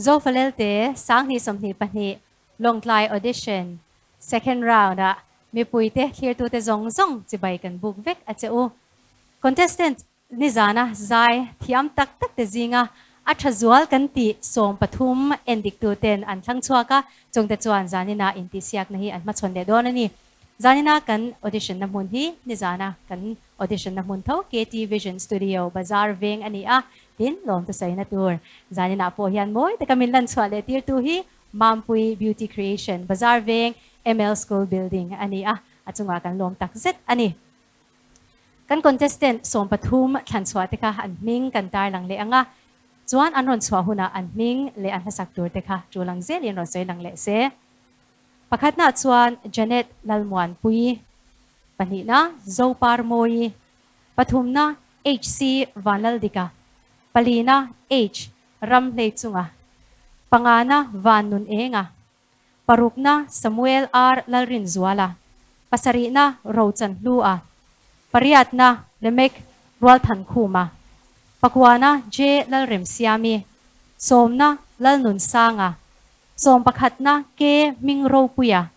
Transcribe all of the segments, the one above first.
Zofalelte 2022 Lawngtlai Audition Second Round ah mipuite thlirtute zawng zawng chibai kan buk vek a che u. Contestant nizana zai thiam tak tak te zinga a tha zual kan tih 13 endiktuten an thlang chhuak a, chungte chuan zanina intihsiakna hi an hmachhawn leh dawn a ni. Zanina kan audition na hmun hi nizana kan audition na hmun tho KT Vision Studio Bazar veng a ni a, tin lawmte saina tur zaninah pawh hian mawi taka min lan chhuah leh tirtu hi Mampui Beauty Creation Bazar veng ML School Building a ni a, a chungah kan lawm tak zet a ni. Kan contestant 13 thlan chhuah te kha an hming kan tarlang leh ang a, chuan an rawn chhuah hunah an hming leh an hlasak tur te kha tul ang zelin rawn sawi lang leh se. Pakhatnaah chuan Janet Lalmuanpuii, pahnihna Zoparmawii, pathumna HC Vanlaldika, palina H Ramhleichunga, pangana Vannunenga, parukna Samuel R Lalrinzuala, pasarihna Rochanhlua, pariatna Lemek Rualthankhuma, pakuana J Lalremsiami, sawmna Lalnunsanga, Sawmpakhatna K Hming Ropuia,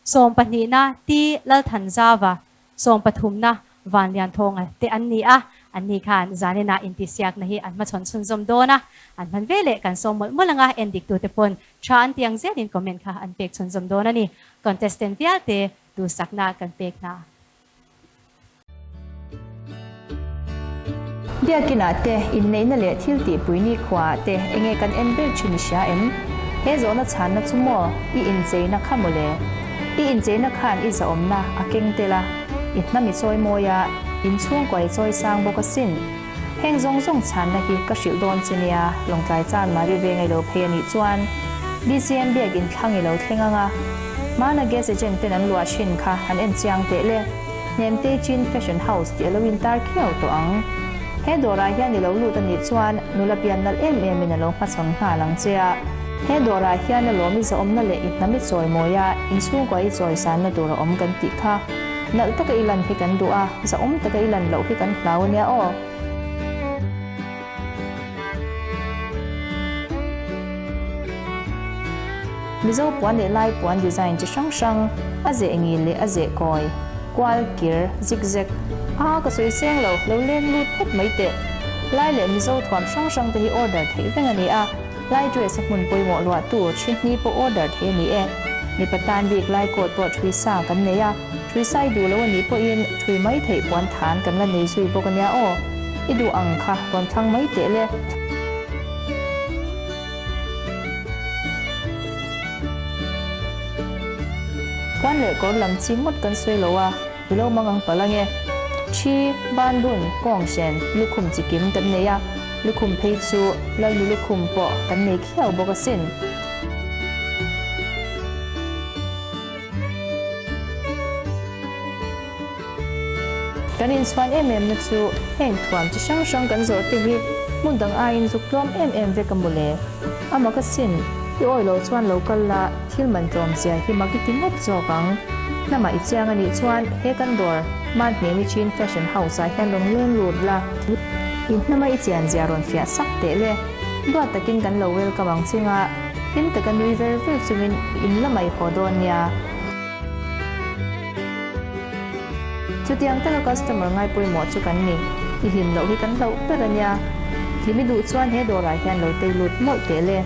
sawmpahnihna T Lalthanzava, sawmpathumna Vanlianthawnga te an ni a, an ni khan zaninah intihsiakna hi an hmachhawn chhunzawm dawn a, an hman veleh kan sawm mawlh mawlh anga endiktute pawn tha an ti ang zelin comment kha an pek chhunzawm dawn a ni. Contestant vialte duhsakna kan pek hna. Biakinah te, inneihna leh thil tihpui nikhuaah te enge kan en ber thin i hria em? He zawhna chhanna chu maw i incheina kha mawle? I incheina khan i zahawmna a keng tel a, i hnam i chawi mawi a, inchhungkua i chawi sang bawk asin. Heng zawng zawng chhanna hi ka hrilh dawn che nia, Lawngtlai chan Mari veng i lo phei a nih chuan BCM biakin thlang i lo thleng ang a, Hmana gas agent ten an luah thin kha han en chiang teh le. Hnemte Chin Fashion House tih a lo intar khiau tawh ang. He dawrah hian i lo lut a nih chuan nula pian nalh em em in a lo hmachhawn nghal ang che a. He dawrah hian a lawm i zahawmna leh i hnam i chawi mawi a, inchhungkua i chawi sanna tur a awm kan tih kha. Nalh taka i lan hi kan duh a, zahawm taka i lan loh hi kan hlau a nia aw. Mizo puan leh Lai puan design chi hrang hrang, a zeh ngil leh a zeh kawi, kual, kir, zigzag, a ka sawi seng lo, lo leng lut phawt mai teh. Lai leh Mizo thuam hrang hrang te hi order theih veng a ni a, Lai dress a hmun pawimawh luahtu thi hni pawh order theih a ni e. Mipa tan bik Lai coat pawh thui sa kan nei a, thui sai duh lo a nih pawhin thui mai theih puan than kan la nei zui bawk a nia aw. I duh ang kha rawn thlang mai teh le. Puan leh kawr lam chi ngawt kan sawi lo a, i lo mang ang palh ange. Thi, banbun, kawnghren, lukhum chi kim kan nei a, lukhum phei chu Lalnu lukhum pawh kan nei khiau bawk asin. Kan inchhuan em em na chu heng thuam chi hrang hrang kan zawh te hi hmun dang aiin zuk tlawm em em vek a mawle. A mak asin, i awi lo chuan lo kal la, thil man tlawm zia hi mak i ti ngawt zawk ang. Hnamah i chiang a nih chuan he kan dawr Manhnemi Chin Fashion House ah hian rawn leng lut la, i hnama i chian zia rawn fiah sak teh le. Duat takin kan lo welcome ang chunga hlim taka nui ver ver chungin in la mai haw dawn nia. Chutiang taka customer ngai pawimawh chu kan ni. I hlim loh hi kan hlauh ber a nia. Hlim i duh chuan he dawrah hian lo tei lut mawlh teh le.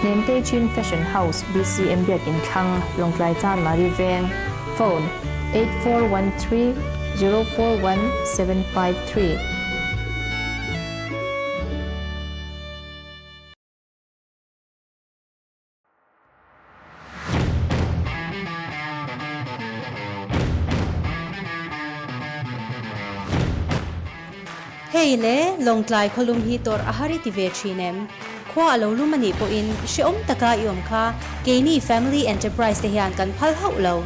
Hnemtei Chin Fashion House, BCM Biakin Thlang, Lawngtlai Chanmari Veng, Phone, 8413 041 753. Hei le, Lawngtlai khawlum hi tawrh a har i ti ve thin em? Khua a lo lum a nih pawhin hrehawm taka i awm kha keini Family Enterprise te hian kan phal hauh lo.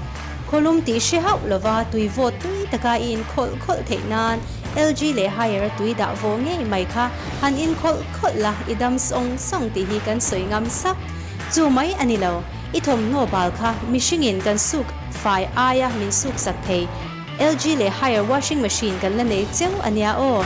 Khawlum tih hre hauh lova tui vawt tui taka i inkhawlh khawlh theih nan LG leh Haier a tui dah vawh ngei mai kha han inkhawlh khawlh la i dam sawng sawng tih hi kan sawi ngam sak. Chu mai a ni lo, i thawmhnaw bal kha mihringin kan suk fai aia min suk sak thei. LG leh Haier washing machine kan la nei cheu a nia aw.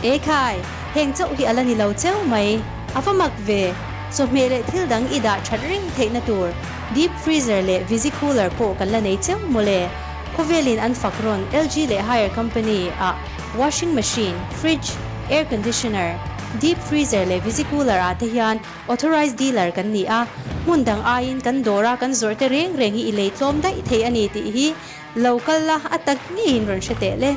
Ekhai, heng chauh hi a la ni lo cheu mai. A va mak ve, chawhmeh leh thil dang i dah that reng theihna tur deep freezer leh visi cooler pawh kan la nei cheu mawle. Khawvelin an fak rawn LG leh Haier company ah washing machine, fridge, air conditioner, deep freezer leh visi cooler ah te hian authorized dealer kan ni a, hmun dang aiin kan dawra kan zawrh te reng reng hi i lei tlawm daih thei a ni tih hi lo kal la a tak ngeiin rawn hre teh le.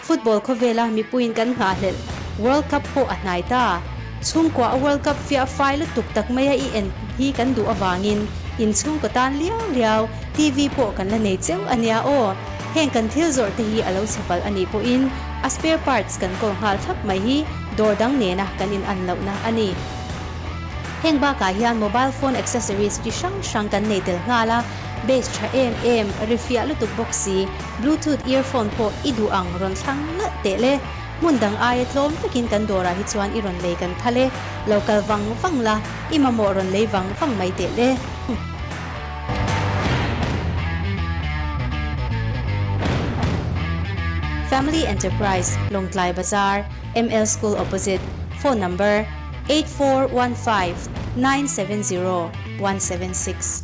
Football khawvela mipuiin kan nghahhlelh World Cup pawh a hnai ta. Chhungkua a World Cup fiah fai lutuk tak maia i en hi kan duh avangin inchhungkaw tan liau liau TV pawh kan la nei cheu a nia aw. Heng kan thil zawrh te hi a lo chhe palh a nih pawhin a spare parts kan kawl nghal thlap mai hi dawr dang nena kan in an lohna a ni. Heng bakah hian mobile phone accessories chi hrang hrang kan nei tel nghal a, bass tha em em, ri fiah lutuk bawk si, Bluetooth earphone pawh i duh ang rawn thlang nalh teh le. Hmun dang aia tlawm takin kan dawrah hi chuan i rawn lei kan phal e. Lo kal vang vang la, i mamawh rawn lei vang vang mai teh le. Family Enterprise, Lawngtlai Bazar, ML School Opposite, Phone Number, 8415 970 176.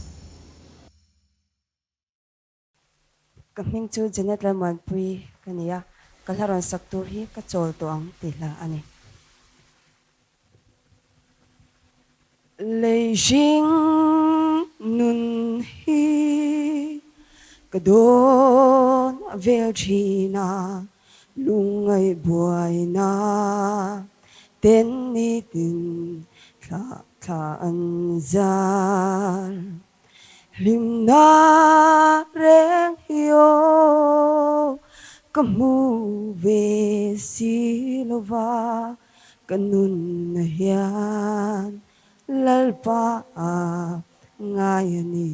Ka hming chu Janet Lalmuanpui ka ni a, ka hla rawn sak tur hi ka chawl tawh ang tih hla a ni. Lei hring nun hi ka dawn a vel thin a, lungngaih buaina ten nitin thlah thlah an zar. Hlimna reng hi aw ka hmu ve si lova, ka nunna hian Lalpa a ngai a ni.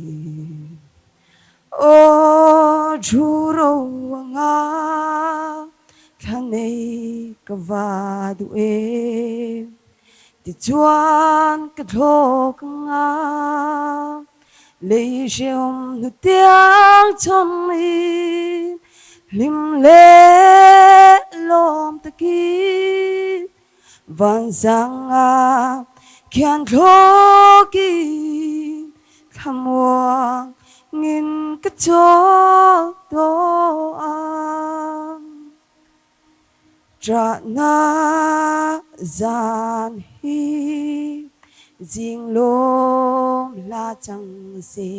Aw thu ro anga thla nei ka va duh em. Tichuan ka thlawk anga lei hrehawm hnutiang chawmin hlim leh lawm takin Vansanga khian thlawkin thlamuangin ka chawl tawh ang. Ṭahna zan hi zing lawm hla chang se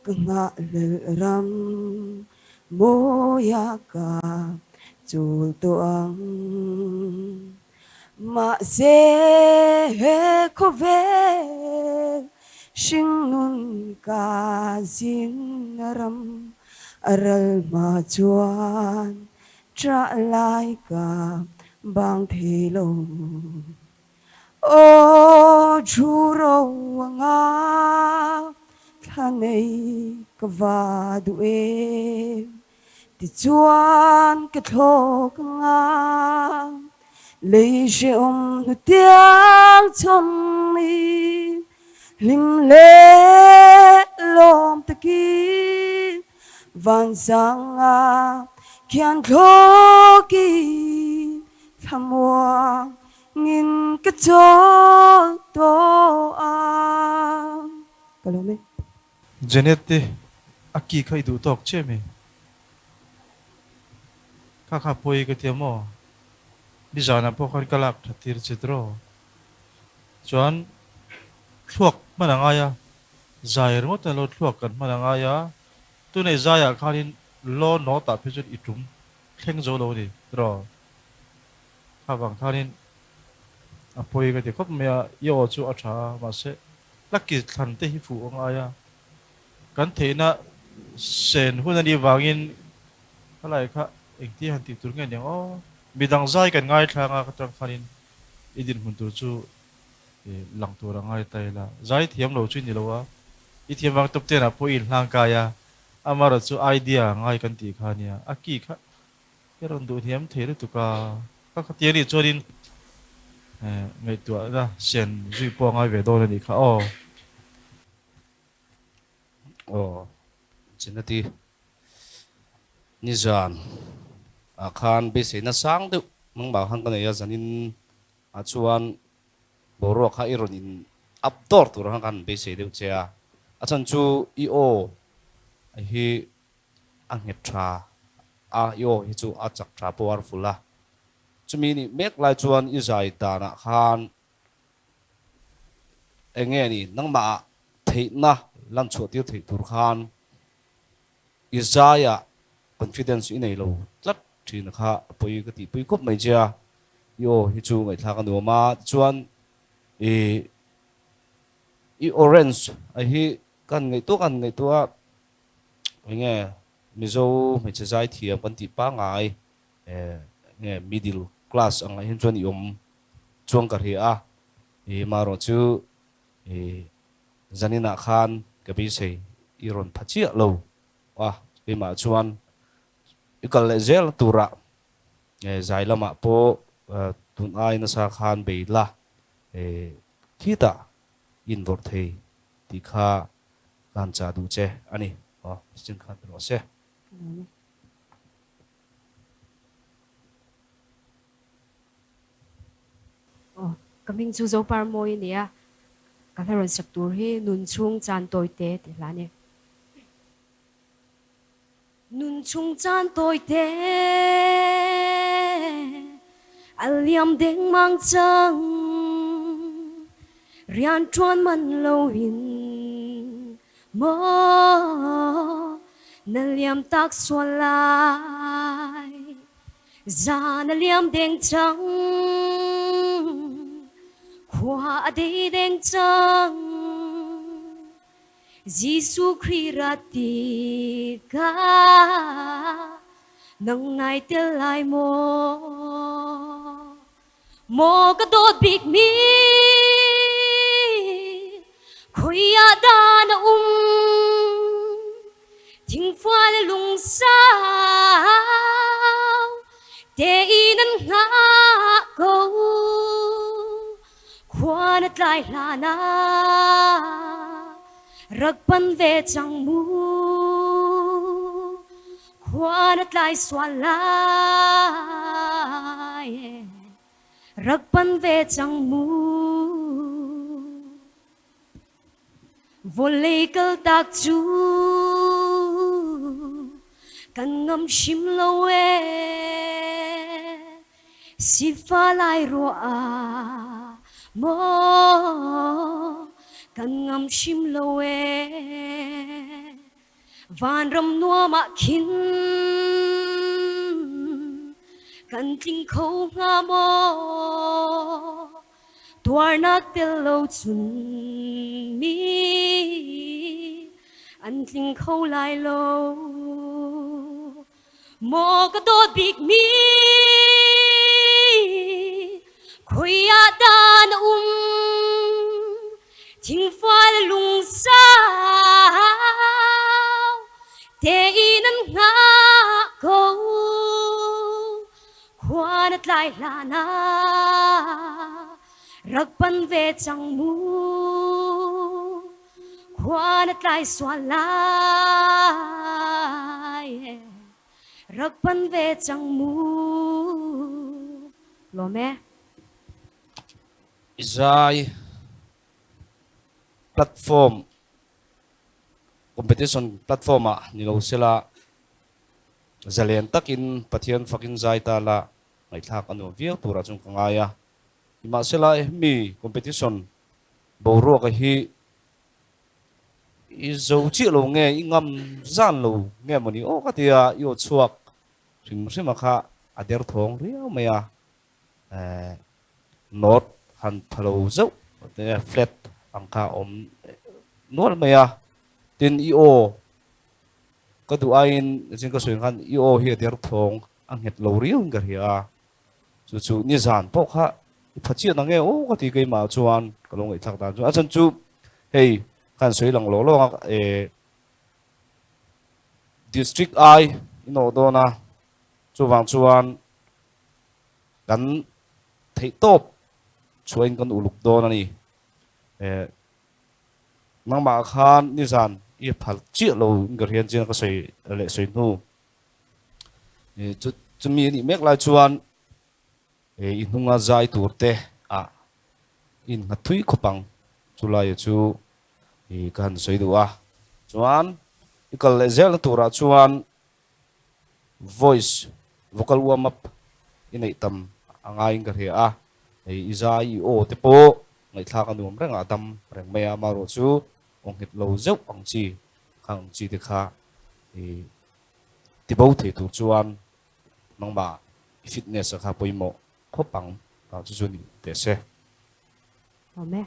ka nghahhlelh ram mawia ka chul tawh ang. Mahse he khawvel hringnun ka zin ram a ral hma chuan Ṭah lai ka bang thei lo. Aw thu ro anga thla nei ka va duh em. Tichuan ka thlawk anga lei hrehawm hnutiang chawmin hlim leh lawm takin Vansanga khian thlawkin thlamuangin ka chawl tawh a. Ka lawm e. Janet te a ki kha i duh tawk che mi? Kha kha pawi ka tia maw? Nizanah pawh khan ka lak that tir che tiraw? Chuan thluak hman a ngai a, Zai ringawt a lo thluak kan hman a ngai a, tunei zaiah khanin law nawtah phei chuan i tum thleng zo lo a ni tiraw? Kha vang khanin a pawi ka ti khawp mai a, i aw chu a tha a, mahse hlaki thlan te hi fuh a ngai a, kan theihna sen hun a nih vangin khalai kha engtia han tih tur nge niang aw, midang zai kan ngaithlang a ka tang khanin i dinhmun tur chu Lang tur a ngai ta ila. Zai thiam lo chu i ni lo a, i thiam vang tawp tenah pawh i inhlangkai a. Amaherawh chu idea ngai kan tih kha ania, a key kha i rawn duh hniam thei lutuk a, ka khati anih chuanin ngaihtuahna sian zui pawh a ngai ve dawn anih kha aw. Aw, Jeneti, nizan ah khan beiseina sang deuh nangmah khan ka nei a, zanin ah chuan boruak kha i rawn in up dawr tur khan kan beisei deuh che a, a chhan chu i aw hi a nghet tha a, i aw hi chu a chak tha powerful a, chumi nih mek lai chuan i zai danah khan eng nge ni nangmah ah theihna lan chhuah tir theih tur khan i zaiah confidence i nei lo tlat thin kha a pawi ka tihpui khawp mai che a, i aw hi chu ngaihthlak a nuam a, tichuan i i orange a hi kan ngaihtuah kan ngaihtuah a eng nge Mizo hmeichhe zai thiam kan tih pangngai nge middle class angah hian chuan i awm chuang ka hria a, i marawh chu i zaninah khan ka beisei i rawn pha chiah lo a, keimah chuan i kal leh zel turah zai lamah pawh tun ai nasa khan bei la khitah i inbawrh thei tih kha ka han chah duh che a ni. Aw, chin khan rawh se. Aw, ka hming chu Zopar Mawi a ni a, ka hla rawn sak tur hi Nun Chhung Chan Tawi Te tih hla a ni. Nun Chhung Chan Tawi Te a liam deng mang chang, rian tuan man lo in maw na liam tak sual lai. Zan a liam deng cang, khua a dei deng cang. Jesuh Khrih ra tikah nang nai tel lai maw? Maw ka dawt bikmi, khoi ah dah na um? Thingfua le lungsau tein an hngah ko. Khua na tlai hlan ah rak pan ve cang mu. Khua na tlai sual lai, rak pan ve cang mu. Vawlei kaltak cu kan ngam hrim lo ee, sifa lai ruah ah maw kan ngam hrim lo ee. Vanram nuam ah khin kan tling kho hnga maw? Tuarnak tel lo cun mi an tling kho lai lo. Maw ka dawt bikmi, khoi ah dah na um? Thingfal lungsau tein an hngah ko. Khua na tlai hlan ah rak pan ve cang mu. Khua na tlai sual lai, rak pan ve cang mu. Lawm e. Zai platform competition platform ah ni lo sela zalen takin Pathian fakin zai ta la ngaihthlak a nuam viau turah chuan ka ngai a. Nimahsela hemi competition boruaka hi i zo chiah lo nge i ngam zan lo nge mawni aw ka tia i aw chhuak hrim hrim a kha a derthawng riau mai a. Note han tha lo zeuh flat ang kha a awm nual mai a, tin i aw ka duh aiin zing ka sawi ang khan i aw hi a derthawng a nghet lo riau in ka hria a, chu chu nizan pawh kha i pha chiah na nge aw ka ti keimah chuan ka lo ngaihthlak dan chu a chhan chu hei ka han sawi lang lawk lawk a eh. District ai in awh dawn a, chuvang chuan kan theihtawp chhuahin kan uluk dawn a ni. Nangmah khan nizan i phal chiah lo in ka hriat chian ka sawi leh sawi hnu. Chumi a nih mek lai chuan i hnunga zai tur te ah i innghat thui khawp ang. Chulaia chu ka han sawi duh a. Chuan i kal leh zelna turah chuan voice, vocal warm up i neih tam a ngaiin ka hria a, hei i zai i aw te pawh ngaihthlak a nuam reng a, a dam reng mai a, amaherawh chu aw nghet lo zeuh ang chi khang ang chi te kha i ti bo thei tur chuan nangmah i fitness a kha pawimawh khawp ang tah chu chu ni teh se. Awm e.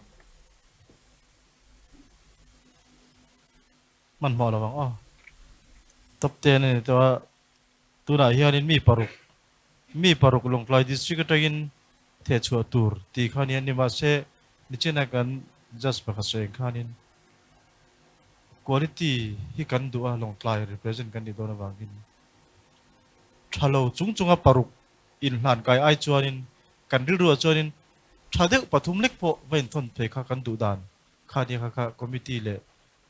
Hmanhmawh lo ang aw. Top 10 a ni tawh a, tunah hianin mi paruk, mi paruk Lawngtlai District atangin thehchhuah tur tih kha nia, nimahse nichina kan judge pakhat sawi ang khanin quality hi kan duh a, Lawngtlai represent kan nih dawn avangin tha lo chung chunga paruk inhlan kai ai chuanin kan rilruah chuanin tha deuh pathum lek pawh va inthawn phei kha kan duh dan kha nia kha kha committee leh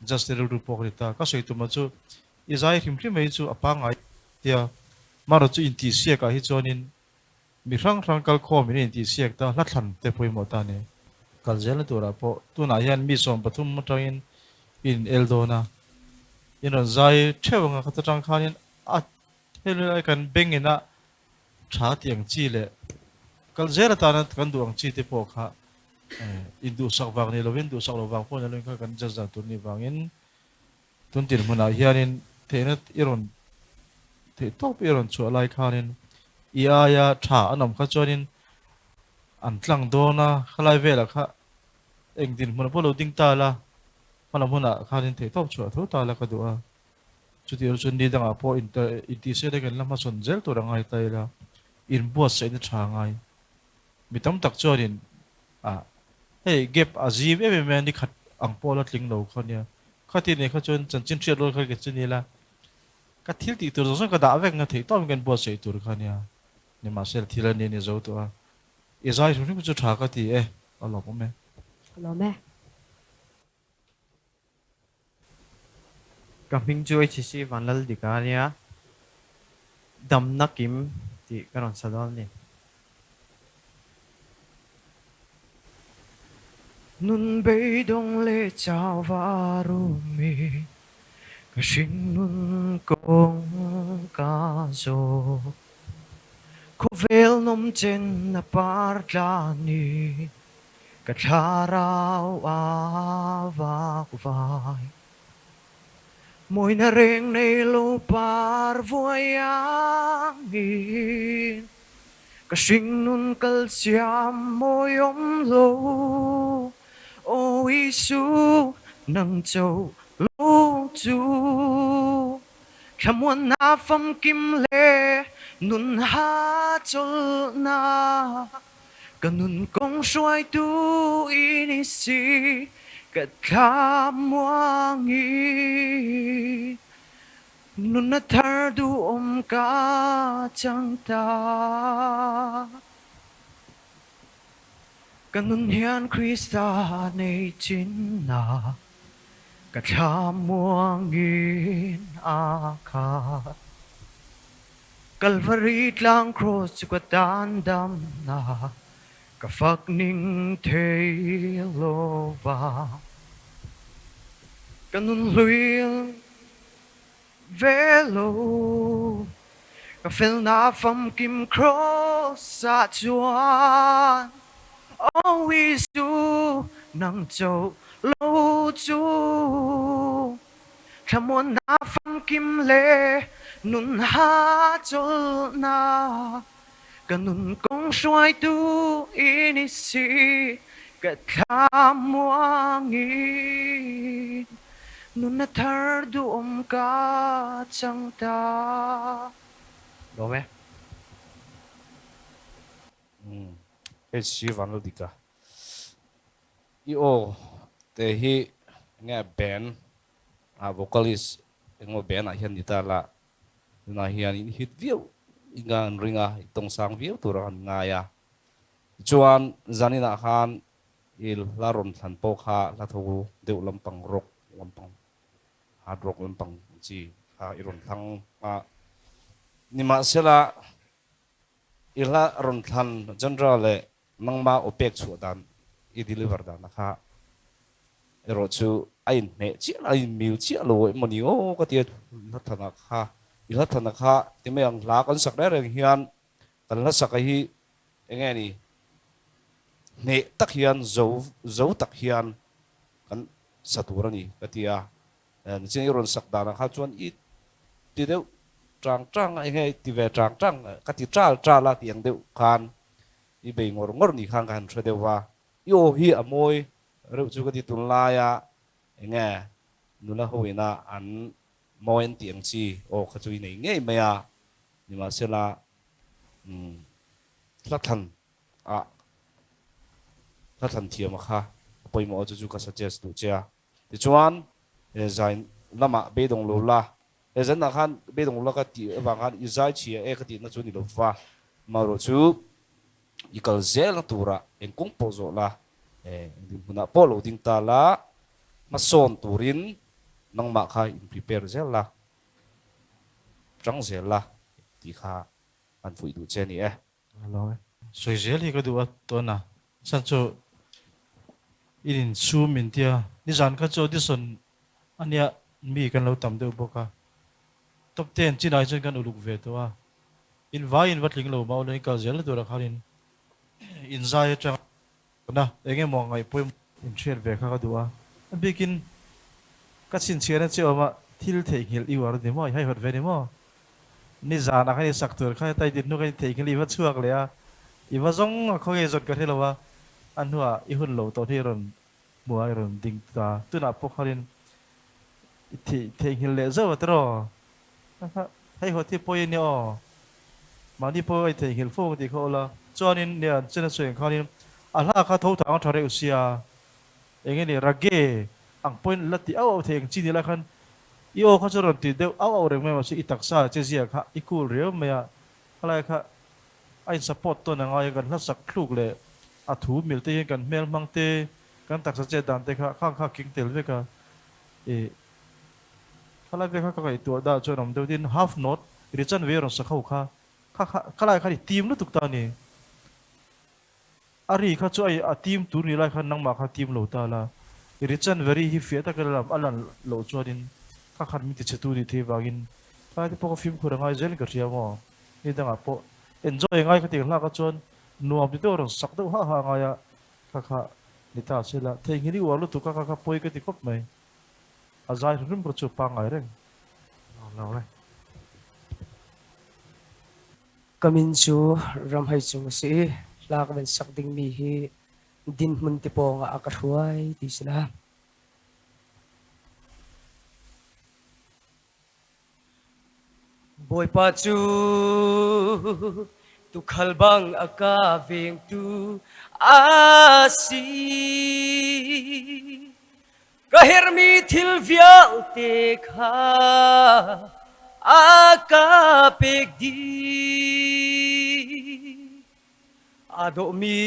Just rilru pawh ka ti ta. Ka sawi tumah chu i zai hrim hrim mai chu a pangngai tia. Marawh chu intihsiak ah hi chuanin mi hrang hrang kal khawm in a intihsiak ta, hla thlan te pawimawh ta ni. Kal zelna turah pawh tunah hian mi 13 atangin i in el dawn a, in rawn zai theuh anga khat atang khanin a helai kan beng ina tha tih ang chi leh kal zel atana kan duh ang chi te pawh kha Induhsak vang ni lovin duhsak lo vang pawh ni lovin kha kan judge dan tur nih vangin tun tin hmunah hianin theihna i rawn theih tawp i rawn chhuah lai khanin i aia tha an awm kha chuanin an tlang dawn a, khalai velah kha eng dinhmunah pawh lo ding ta la, hmalam hunah khanin theih tawp chhuah tho ta la ka duh a. Chutih erawh chuan ni dangah pawh intihsiak te kan la hmasawn zel tur a ngai ta ila, inbuatsaihna tha a ngai. Mi tam tak chuanin ah hei gap a zim em em a ni khat ang pawh la tling lo kha nia. Khati nei kha chuan chanchin hriat rual kha ka chi ni la, ka thil tih tur zawng zawng ka dah vek nga theih tawp in kan buatsaih tur kha nia. Nimahsela thil a ni a ni zo tawh a, i zai hrim hrim chu tha ka ti e, a lawmawm e. Ka lawm e. Ka hming chu HCC Vanlaldika a nia, damna kim tih ka rawn sa dawn a ni. Nun beidawng leh chau va rumi ka hringnun kawng ka zawh. Khawvel nawmchen a par tla ni. Ka thlarau a vak vai. Mawina reng nei lo par vuai angin Ka hringnun kal siam mawi awm lo Aw Isu nang cho lo chu Thlamuanna famkim leh nun hachawlhna Ka nun kawng hruaitu i ni si, ka thla muangi. Nunna thar duhawm ka chang ta. Ka nun hian Krista nei chin a, ka thla muangin a khat. Kalvari tlang cross chu ka tan damna ka fak ning thei lo va. Ka nun hlui ve lo, ka felna famkim cross ah chuan Aw Isu nang chauh lo chu. Thlamuanna famkim leh nun hachawlhna ka nun kawng hruaitu i ni si, ka thlamuangin nunna thar duhawm ka chang ta. Lawm e. HC Vanlaldika. I aw te hi enge band ah vocalist Engmaw band ah hian ni ta la, tunah hian in hit viau in ka han ring a, i tawng sang viau tur a han ngai a. Tichuan zaninah khan i hla rawn thlan pawh kha hla tho deuh lampang rock lampang hard rock lampang chi kha i rawn thlang a. Nimahsela i hla rawn thlan genre leh Nangmah aw pek chhuah dan i deliver dan a kha erawh chu a inhmeh chiah lo, a inmil chiah lo emaw ni aw ka ti a, hla thana kha i hla thana kha ti mai ang hla kan sak reng reng hian kan hla sak a hi eng nge ni hneh tak hian zo zo tak hian kan sa tur a ni ka ti a, Nichin i rawn sak danah kha chuan i ti deuh chang chang a, enge i ti ve chang chang ka ti chal chal a tih ang deuh khan i bei ngawr ngawr ni khan ka han hre deuh va. I aw hi a mawi reuh chu ka ti tunlai a, enge nula ho ina an mawi an tih ang chi aw kha chu i nei ngei mai a, nimahsela umm hla thlan ah hla thlan thiam a kha a pawimawh a chu chu ka suggest duh che a. Tichuan, he zai lamah beidawng lo la, he zanah khan beidawng lo la ka tih avang khan i zai chhia e ka tihna chu ni lo va, amaherawh chu i kal zelna turah eng kawng pawh zawh la, eng dinhmunah pawh lo ding ta la, hmasawn turin nangmah kha in prepare zel la, tang zel la tih kha an fuih duh che a ni e. Sawi zel hi ka duh a tawn a, chhan chu in insum min tia, nizan kha chu audition ania mi kan lo tam deuh bawk a, top ten chinah hi chuan kan uluk ve tawh a, in vai in va tling lo mah ula in kal zel na turah khan in inzai atang a eng emaw ngaihpawimawh in hriat ve kha ka duh a, a bikin ka chhinchhiahna che awm a thil theihnghilh i uar a ni maw, i haihawt ve a ni maw? Nizan ah khan i sak tur kha heta i din hnu khan i theihnghilh i va chhuak leh a, i va zawng a khawnge zawn ka hre lo a, a hnuah i hun lo tawh hi i rawn hmu a i rawn ding ta, tunah pawh khanin i theihnghilh leh zauh a tiraw? Haihawt hi pawi a nia aw. Mahni pawh i theihnghilh fo ang tih kha awl a. Chuanin nia chen a sawi ang khanin a hla kha tho thang a tha reuh sia. Eng nge ni raggae ang pawhin la ti auh auh thei ang chi ni lai khan i aw kha chu rawn ti deuh auh auh reng mai mahse i taksa che zia kha i cool riau mai a. Khalai kha a in support tawn a ngai a kan hla sak thluk leh a thu mil te hian kan hmel hmang te kan taksa chet dan te kha khang kha king tel vek a i Khalai ve kha ka ngaihtuah dah chuan awm deuh tin half note ri chanve rawn sa kho kha kha kha khalai khan i tim lutuk ta a ni. A ri kha chu ai a tim tur ni lai khan nangmah kha tim lo ta la, ri chanve ri hi fiah takin a lam a lan loh chuanin kha khan min ti chhe tu nih thei vangin khalai te pawh ka fimkhur a ngai zelin ka hria maw. Ni dangah pawh enjoy a ngai kha tih hlak a chuan nuam ti deuh rawn sak deuh hah hah a ngai a kha kha ni ta se la theihnghilh i uar lutuk a kha kha pawi ka ti khawp mai. A zai hrim hrim chu pangngai reng. Lo e. Ka min chu ramhai cung a si i hla ka van sak dingmi hi dinhmun ti pawngah a ka hruai ti si la. Bawipa cu tuukhal bang a ka vengtu a si. Ka herhmi thil vialte kha a ka pek dih. Aa dawhmi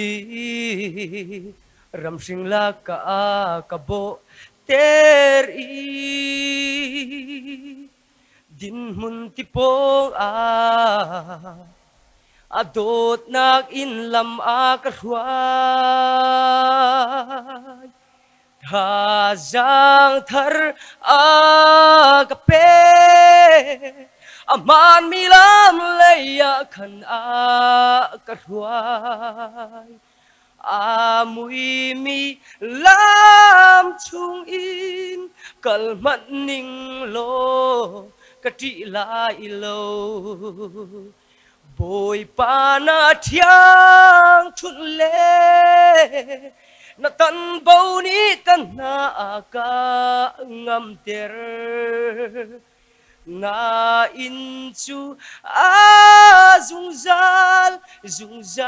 ramhring lakah a ka bawhter i dinhmun ti pawng ah a dawtnak in lam a ka hruai. Thazaang thar a ka pek, a hmaanmi lam lei ah khan a ka hruai. A muimi lam chungin kal hmanh ning law ka ṭih lai lo. Bawipa na thiang ṭhulh le na tanbo nih ka hna a ka ngamter. Na inn cu a zungzal zungzal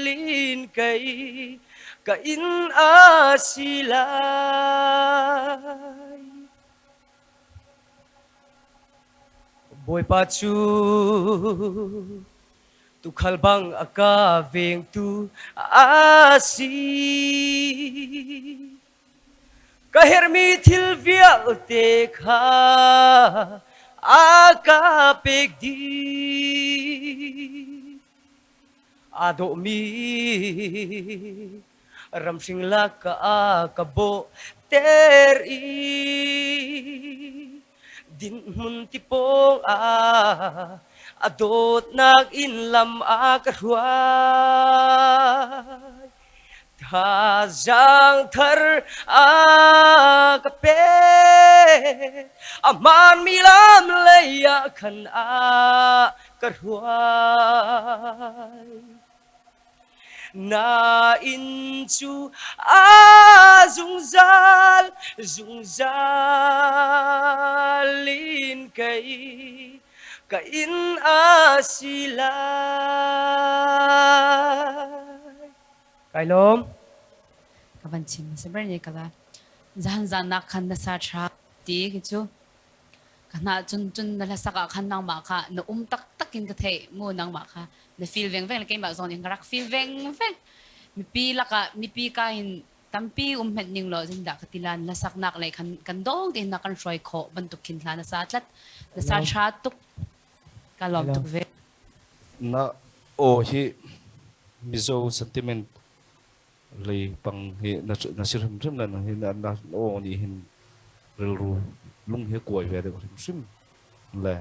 in kei ka inn a si lai. Bawipa chu tuukhal bang a ka vengtu a si. Ka herhmi thil vialte kha a ka pek dih. Aa dawhmi ramhring lakah ka bawhter i dinhmun ti pawngah a dawtnak in lam a ka hruai. Thazaang thar a ka pek, a hmaanmi lam lei ah khan a ka hruai. Nain cu a zungzal, zungzal in kei ka inn a si lai. Kai lawm. Ka van chim hmasa ber ni kala zan zan nak khan na sa tha ti khi cu Ka hna cun cun na hlasak ah khan nangmah kha na um taktak in ka theih mu nangmah kha na feel veng veng le keimah zong nih ka rak feel veng veng. Mipi lakah mipi ka in tampi um hmenh ning law zindah ka ti lan hlasaknak lei khan kan dong tein na kan hruai khawh bantuk khin hla na sa tlat na sa tha tuk ka lawm tuk ve. Na aw hi Mizo sentiment lei pang hi na si hrimhrim le hi na aw nih hin rilru lung hi kuai ve deuh hrimhrim le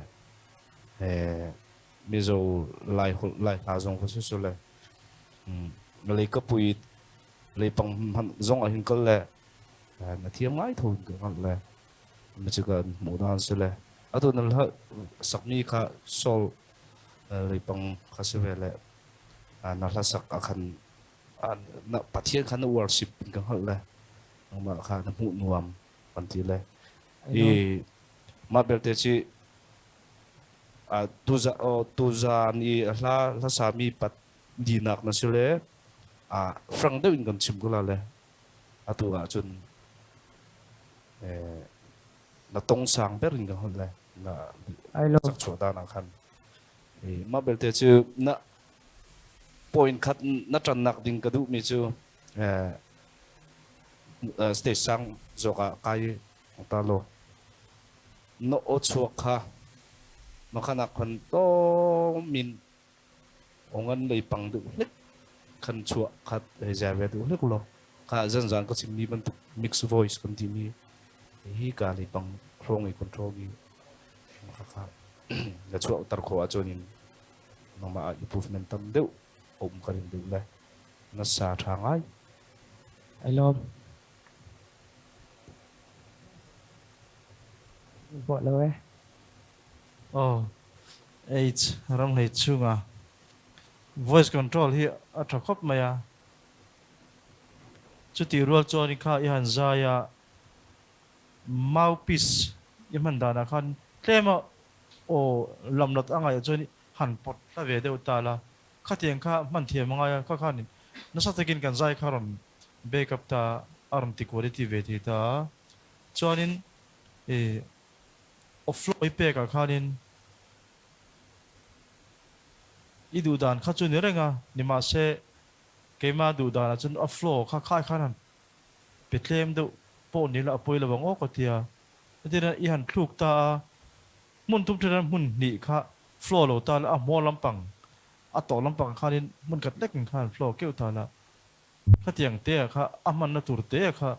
Mizo lai holh lai hla zong kha si le lei ka pui lei pang hmanh zong ah hin kal le na thiam ngai tho in ka hngalh le na cu ka hmuh dan si le atu na sakmi kha sol lei pang kha si ve le na hla sak ah khan na Pathian kha na worship in ka hngalh le nangmah kha na hmuh nuam kan ti le i mah belte ci tuzan i hla hlasami pat dinak na si le frank deuh in kan chim ko la le atu ah cun na tong sang ber in ka hngalh le na sak chuah dan ah khan mah belte cu na point khat na ṭannak ding ka duhmi cu stage sang zawk ah kai ta law na aw chuak kha makhanak khon tawmin ongan lei pang duh hlek khan chuah khat hei zai ve duh hlek law kha zanzan ka chimmi bantuk mix voice kan timi hi ka lei pang hrawng i control i kha kha na chuah tar khawh ahcun in nangmah ah improvement tam deuh a um ka ring deuh le na sa ṭha ngai. Ai lawm. Bawh lo eh. Oh, H ram hlei chunga voice control hi a ṭha khawp mai a. Chuti rual chuan i kha i han zai a mouthpiece i hman danah khan tlem a aw lamlat a ngaih chuan han pawt hla ve deuh ta la, khatiang kha hman thiam a ngai a, kha khan nasa takin kan zai kha rawn back up ta a rawn ti quality ve thei ta a, chuanin i aw flow i pek ah khanin i duh dan kha chu ni reng a, nimahse keimah duh dan ah chuan a flow kha khai khan han pe tlem deuh pawh ni la a pawi lo ang aw ka ti a, hetiang i han thluk ta a, Hmun thum ṭhen hmun hnih kha floor lo ta la, a hmawr lampang, a tawh lampang khanin hmun khat lek in khan floor keuh ta la, khatiang te ah kha a hmanna tur te ah kha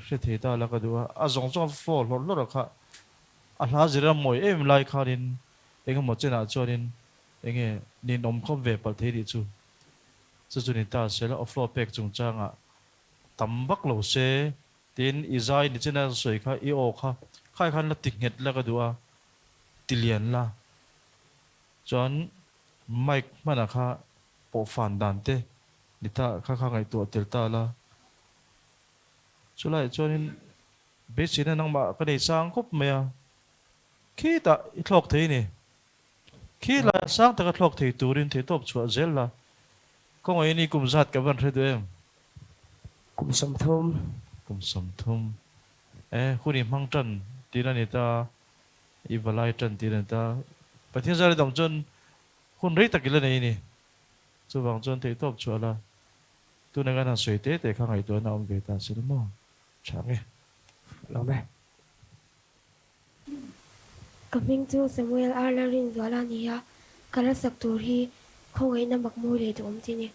hre thei ta la ka duh a, a zawng zawng floor hlawrh hlawrh ah kha a hla zir a mawi em lai khanin engemaw chenah chuanin enge ninawm khawp ve palh thei tih chu chu chu ni ta se la, a floor pek chungchangah tam vak lo se Tin, i zai ni chen a sawi kha i aw kha khai khan la ti nghet la ka duh a, ti lian la. Chuan mic hmana kha pawh fan dan te ni ta kha kha ngaihtuah tel ta la. Chulaiah chuanin beiseina nangmah ka nei sang khawp mai a, khitah i thlawk thei ni. Khi lai sang taka thlawk thei turin theihtawp chhuah zel la, kawngaiin i kum zat ka van hre duh em? Kum 30. Kum 30. E, hun i hmang tan tiin a ni ta. I valai tan tir a ni ta. Pathian zar i dam chuan hun rei tak i la nei a ni. Chuvang chuan theihtawp chhuah la, tuna kan han sawi te te kha ngaihtuahna a awm ve ta si lo maw? Tha nge. Lawm e. Ka hming chu Samuel Arla Rinzuala a ni a, ka la sak tur hi khawngaihna mak mawi leh duhawm chi a ni.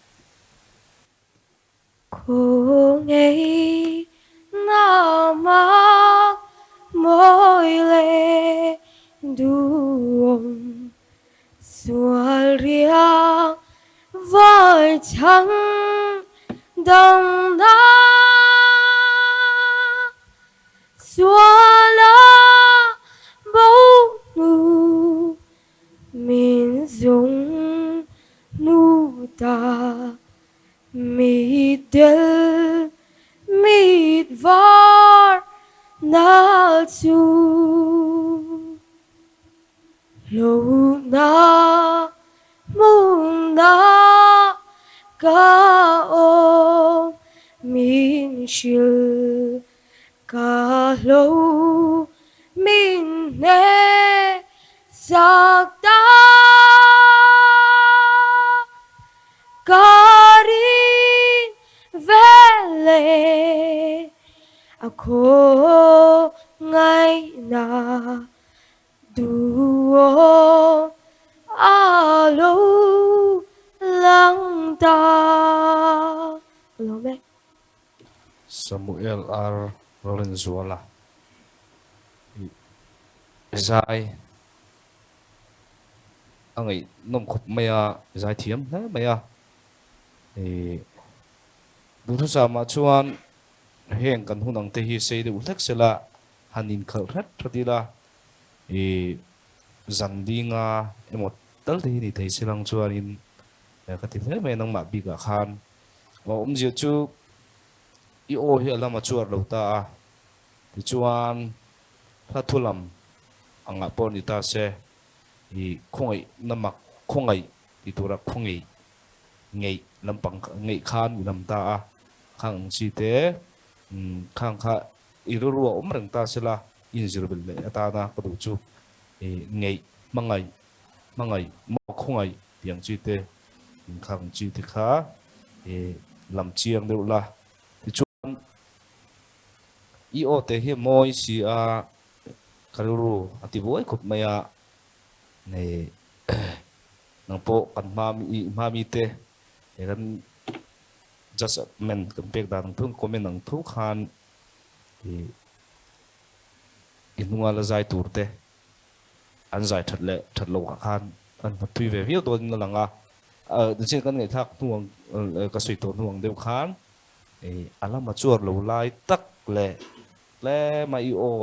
Khawngaihna mak mawi leh duhawm sual riak vai chhan dangna Suala bo hnu min zung hnu ta mit del mit var na chu Hlauhna hmunna ka awm min hrilh Ka hlo min hne sak ta Ka rin veleh a khaw ngaihna Duhawm a lo lang ta. Ka lawm e. Samuel R. Lalrinzuala i zai a ngaihnawm khawp mai a, i zai thiam hle mai a. I duhthusam-ah chuan heng kan hun ang te hi sei deuh hlek sela han inkhalh hret hret ila, i zan dinga emaw tal te hi ni thei se lang chuanin ka ti hle mai a nangmah bikah khan. A awmzia chu i aw hi a lam a chuar lo ta a, tichuan hla thu lam angah pawh ni ta se, i khawngaih na mak khawngaih ti tura khawngeih ngeih lampang ngeih khan i lam ta a, khang ang chi te khang kha i rilru a awm reng ta sela i inzir belh leh atana ka duh chu i ngeih hmangaih hmangaih maw khawngaih tih ang chi te inkhak ang chi te kha i lam chiang deuh la. Tichuan i aw te hi mawi si a ka rilru a ti buai khawp mai a, nei nang pawh kan hma i hma mi te he kan judgement kan pek dan ang thu comment ang thu khan i i hnunga la zai tur te an zai that leh that loh ah khan an hmu thui ve viau dawn in a lang a, nichin kan ngaihthlak hnu ang ka sawi tawh hnu ang deuh khan a lama chuar lo lai tak leh tlem a i aw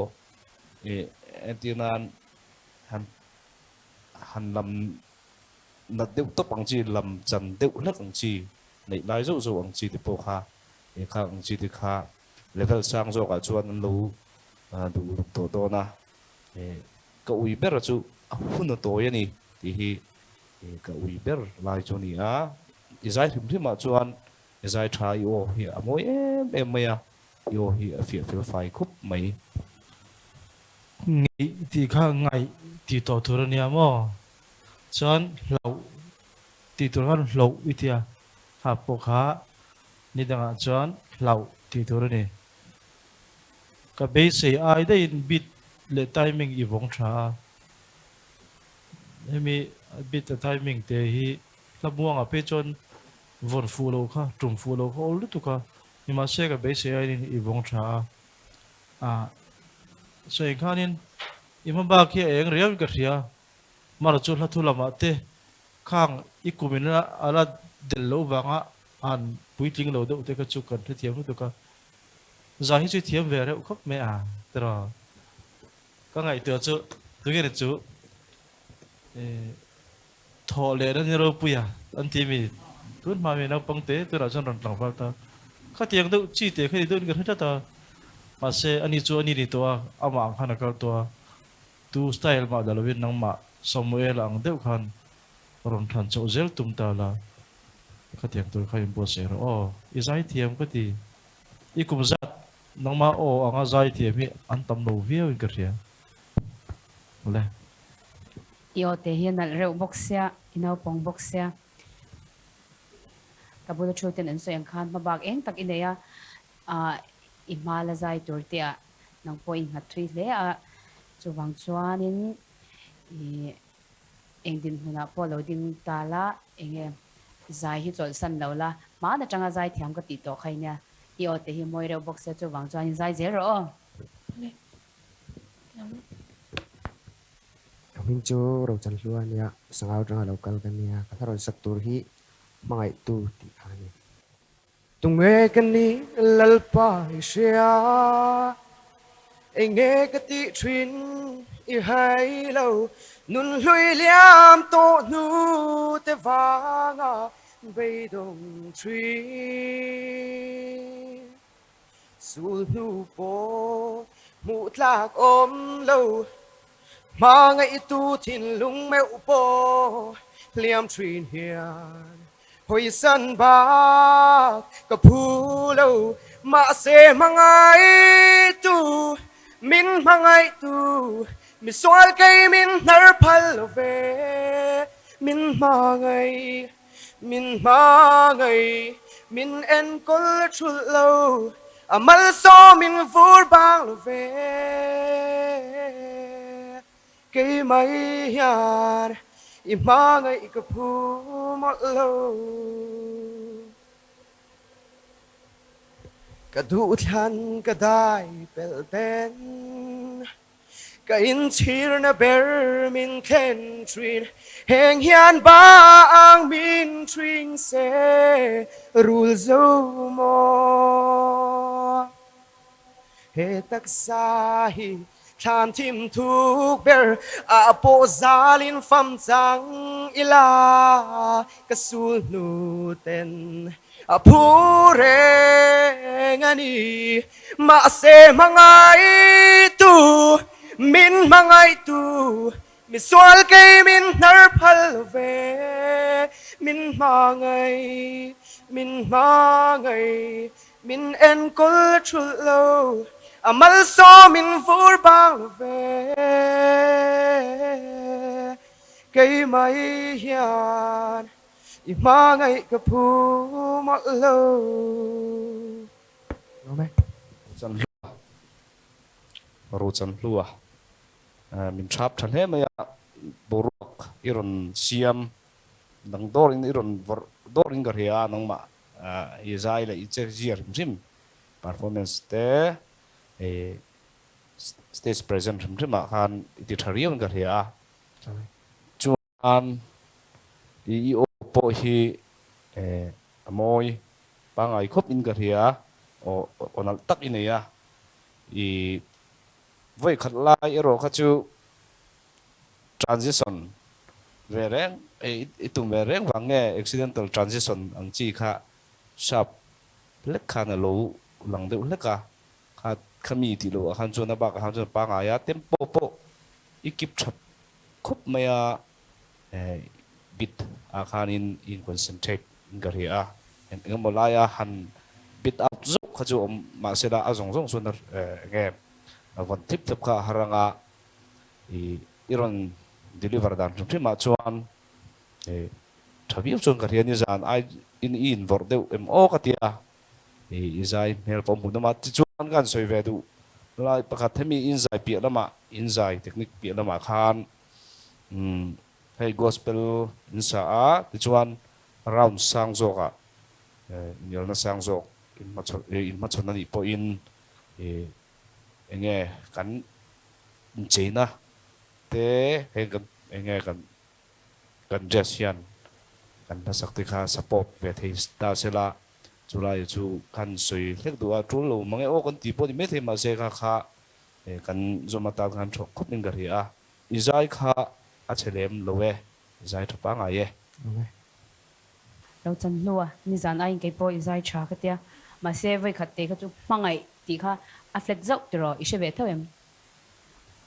entir nan han han lam nat deuh tawp ang chi lam chan deuh hlek ang chi neih lai zauh zauh ang chi te pawh kha kha ang chi te kha level sang zawk ah chuan an lo duh uluk tawh dawn a. Ka ui ber chu a hun a tawi a ni tih hi ka ui ber lai chu a ni a. I zai hrim hrim ah chuan i zai tha i aw hi a mawi em em mai a, i aw hi a fiah fel fai khup mai. Ngeih tih kha ngaih tih tawh tur a nia maw? Chuan hlauh tih tur khan hloh i tia, kha pawh kha ni dangah chuan hlauh tih tur a ni. Ka beisei ai daihin beat leh timing i vawng tha a, hemi beat a timing te hi hla muangah phei chuan vawn fuh lo kha, tum fuh lo kha awl lutuk a, nimahse ka beisei aiin i vawng tha a, ah sawi khanin i hma bak hi a eng riauin ka hria, mara chu hla thu lamah te khang i kumin a la del loh vanga han puitling lo deuh te kha chu kan hrethiam lutuk a. Zai hi chu i thiam ve reuh khawp mai a tiraw. Ka ngaihtuah chu tunge ni chu thawh leh na ni ropui a an ti mi tun hma mi naupang te tunah chuan rawn tlangval ta. Khatiang deuh chi te kha ni deuhin ka hre tlat a mahse ani chu ani ni tawh a amah ang khan a kal tawh a tu style mah dah lovin nangmah Samuel ang deuh khan rawn thlan chauh zel tum ta la khatiang tur kha inbuatsaih rawh aw i zaithiam ka ti. I kum zat nangmah aw anga zai thiam hi an tam lo viau in ka hria. Awle. I aw te hi a nalh reuh bawk sia, i naupang bawk sia. Ka bula thu ten an sawi ang khan hmabak eng tak i nei a, i hma la zai tur te ah nang pawh i nghat thui hle a, chuvang chuanin i eng dinhmunah pawh lo ding ta la, enge zai hi chawlhsan lo la, hmaan atanga zai thiam ka tih tawh kha i nia, i aw te hi mawi reuh bawk sia, chuvang chuanin zai zel rawh aw. Ka hming chu Rochanhlua a nia, Sangau atanga lo kal ka nia, ka hla rawn sak tur hi hmangaihtu tih kha a ni. Tunge ka nih Lalpa i hria, enge ka tih thin i hai lo, nun hlui liam tawh hnu te vanga beidawng thin. Sul hnu pawh hmuh tlak awm lo, hmangaihtu thinlung meuh pawh hliam thin hian hawisan bak ka phu lo. Mahse hmangaihtu, min hmangaihtu, misual kei min hnar phal lo ve, min hmangaih. Min hmangaih, min enkawl thulh lo, a malsawm min vur bang lo ve. Keimah hian i hmangaih ka phu mawlh lo. Ka duhthlan ka dai pelh ten. Ka inchhirna ber min thlen thin, heng hian bang min thring se rul zo maw? He taksa hi thlan thim thuk ber ah pawh zalin fam chang ila ka sul hnu ten A phu reng a ni. Mahse hmangaihtu, min hmangaihtu, misual kei min hnar phal lo ve. Min hmangaih, min hmangaih, min enkawl thulh lo, a malsawm min vur bang lo ve. Keimah hian I hmangaih ka phu mawlh lo. Lawm e. Chanhlua, Ru Chanhlua, min thap tha hle mai a, boruak i rawn siam dang dawrin i rawn vawrh dawrin ka hria a, nangmah i zai leh i che zia hrim hrim, performance te stage present hrim hrimah khan i ti tha riauin ka hria a, chuan An i i aw pawh hi a mawi pangai khawp in ka hria aw aw nalh tak i nei a, i vawi khat lai erawh kha chu transition ve reng i tum ve reng vang nge accidental transition ang chi kha sharp hlek khan a lo lang deuh hlek a, kha kha mi tih loh ah khan chuan a bakah khan chuan pangai a tempo pawh i keep tha Khawp mai a, bit ah khanin i in concentrate in ka hria a, eng emaw laia han bit out zauh kha chu awm mahse la a zawng zawng chuan enge a vawn thlip thlep kha a har anga i i rawn deliver dan hrim hrim ah chuan tha viau chuan ka hria nizan ai in i in vawrh deuh em aw ka tia I zai hmel pawh hmuh nawm a, tichuan ka han sawi ve duh lai pakhat hemi inzai piah lamah, inzai technique piah lamah khan umm hei gospel in sa a, tichuan round sang zawkah inelna sang zawk inhmachhawn inhmachhawn a nih pawhin ih enge kan incheina te heng kan enge kan kan dress hian kan hmasak te kha support ve thei ta sela chulai chu kan sawi hlek duh a tul lo mang e aw kan tih pawh ni maithei mahse kha kha kan zawm atan khan thawk khawp in ka hria a i zai kha a chhe lem lo e i zai tha pangai e. Lo chan hnu a nizan aiin kei pawh i zai tha ka tia mahse vawikhat te kha chu hmangaih tih kha a flat zauh tiraw i hre ve tho em?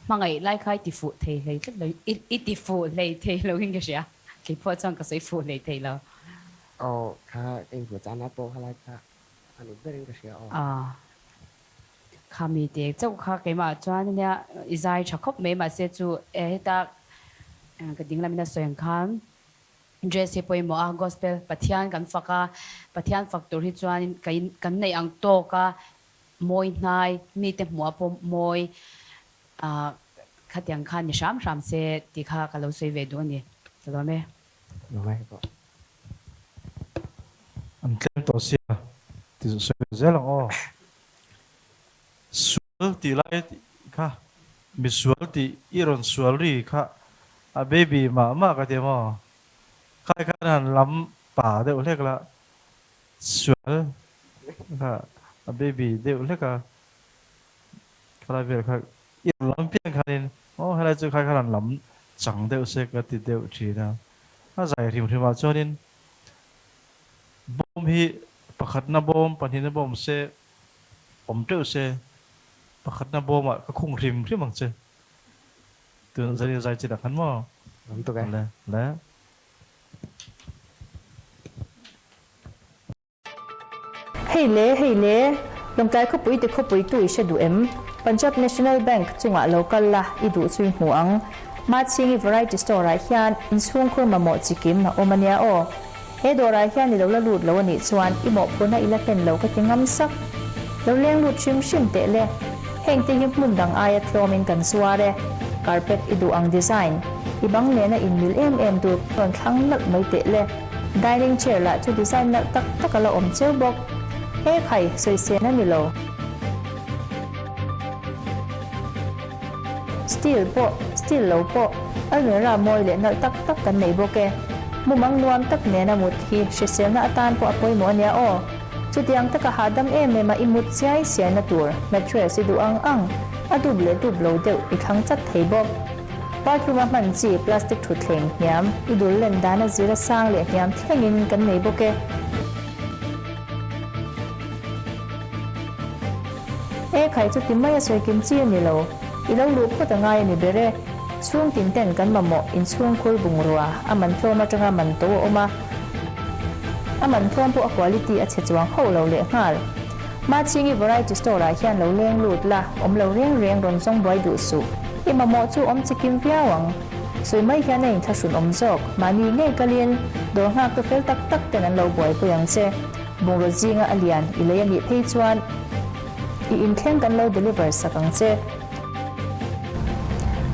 Hmangaih lai kha i ti fuh thei hlei tlat lo, i ti fuh hlei thei lo in ka hria, kei pawh chuan ka sawi fuh hlei thei lo. Aw, kha ka inhmuh chana pawh kha lai kha a ni ber in ka hria aw. Aw, Khami te chauh kha keimah chuan ania i zai tha khawp mai mahse chu e heta ka ding lamin a sawi ang khan dress hi pawimawh a gospel Pathian kan fak a Pathian fak tur hi chuan kan neih ang tawk a mawi hnai mite hmuh a pawh mawi khatiang khan ni hram hram se tih kha ka lo sawi ve duh a ni. Ka lawm e. An tlem tawh sia ti sawi ve zel ang aw. Sual tih lai kha misual tih i rawn sual ri kha a baby mah mah ka ti maw? Khai khan han lam pa deuh hlek la, sual kha a baby deuh hlek a, khalai vel kha i rawn lam piang khanin aw helai chu khai khan han lam chang deuh se ka ti deuh thin a, a zai hrim hrim ah chuanin Bawm hi pakhatna bawm, pahnihna bawm se awm teuh se, pakhatna bawmah ka khung hrim hrim ang che. Tun zan in zai chin ah khan maw? Awm tuk e. Le, le. Hei le, hei le, Lawngtlai khawpui ti khawpui tu i hre duh em? Punjab National Bank chungah lo kal la, i duh chu i hmu ang. Mahchhingi Variety Store ah hian inchhungkhur mamawh chikim a awm a nia aw. He dawrah hian i lo la lut lo a nih chuan i mawhphurhna i la hlen lo ka ti ngam sak. Lo leng lut hrim hrim teh le. Heng te hi hmun dang aia tlawmin kan zuar e. Carpet i duh ang design i bang nena inmil em em tur rawn thlang nalh mai teh le. Dining chair lah chu design nalh tak tak a la awm cheu bawk. He khai sawisên a ni lo. Steel pawh, steel lo pawh, almirah mawi leh nalh tak tak kan nei bawk e. Mumang nuam tak nena mut hi hriselna atan pawh a pawimawh a nia aw. Chutiang taka hahdam em em a i mut chiai siaina tur mattress i duh ang ang, a dup leh dup lo deuh i thlang chat thei bawk. Bathroom a hman chi plastic thutthleng hniam i dul len dan a zira sang leh hniam thlengin kan nei bawk e. E khai chu ti mai a sawi kim chi a ni lo. I lo luh phawt a ngai a ni ber e. Chhung tin ten kan mamawh inchhungkhur bungrua a man tlawm atanga man to a awm a. A man tlawm pawh a quality a chhe chuang hauh lo leh nghal. Mahchhingi variety store ah hian lo leng lut la, awm lo reng reng rawn zawng buai duh suh. I mamawh chu awm chi kim viau ang. Sawi mai hian a inthlahrun awm zawk. Mahni ngei kalin dawr nghak te fel tak tak ten an lo buaipui ang che. Bungraw zinga a lian i lei a nih phei chuan i inthleng kan lo deliver sak ang che.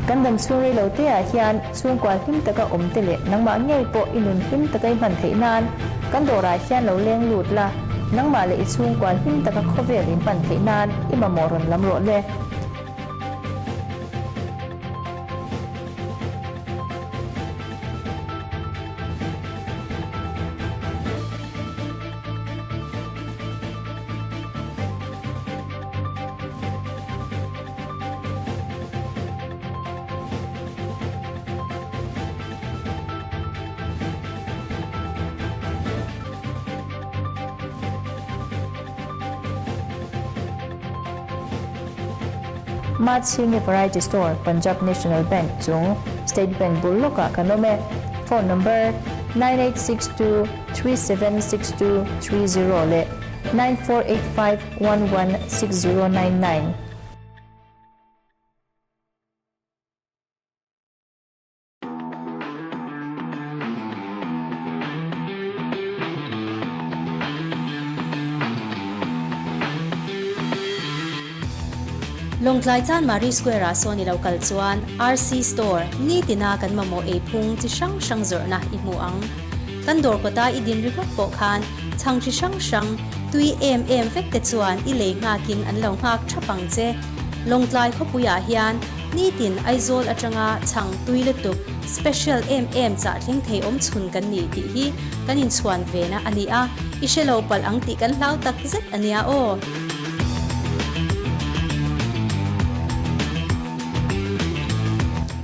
Kan dam chhung rei lo te ah hian chhungkua hlim taka awm te leh nangmah ngei pawh i nun hlim taka i hman theih nan kan dawrah hian lo leng lut la, nangmah leh i chhungkua hlim taka khawvel in hman theih nan i mamawh rawn lam rawh le. Mahchhingi Variety Store, Punjab National Bank chung State Bank bul lawkah kan awm e. Phone number, 9862 3762 30 leh 9485 116099. Lawngtlai Chanmari Square ah sawn i lo kal chuan RC Store nitina kan mamawh ei phung chi hrang hrang zawrhna i hmu ang. Kan dawr kawta i din ringawt pawh khan chhang chi hrang hrang tui em em vek te chuan i lei nghakin an lo nghak thap ang che. Lawngtlai khawpuiah hian Nitin Aizawl atanga chhang tui lutuk special em em chah thleng thei awm chhun kan ni tih hi kan inchhuan ve na a ni a, i hre lo palh ang tih kan hlau tak zet a nia aw.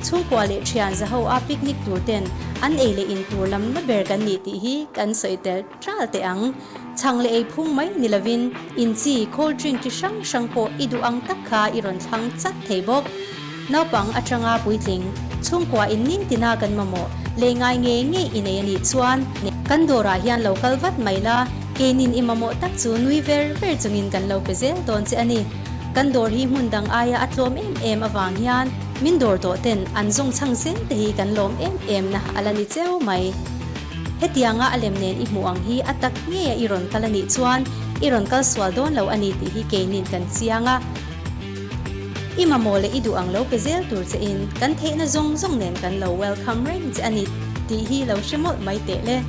Chhungkua leh thian zaho a picnic tur ten an ei leh in tur lam na ber kan ni tih hi kan sawi tel tral teh ang. Chhang leh ei phung mai ni lovin in chi, cold drink chi hrang hrang pawh i duh ang tak kha i rawn thlang chat thei bawk. Naupang atanga puitling, chhungkua in nintina kan mamawh, lei ngai ngei ngei i nei a nih chuan kan dawrah hian lo kal vat mai la, keinin i mamawh tak chu nui ver ver chungin kan lo pe zel dawn che a ni. Kan dawr hi hmun dang aia a tlawm em em avang hian min dawr tawh ten an zawng chhang zel te hi kan lawm em em na a la ni cheu mai. Hetianga a lem nen i hmuh ang hi a tak ngeia i rawn kal a nih chuan i rawn kal sual dawn lo a ni tih hi keinin kan chiang a. I mamawh leh i duh ang lo pe zel tur che in kan theihna zawng zawng nen kan lo welcome reng che a ni tih hi lo hre mawlh mai teh le.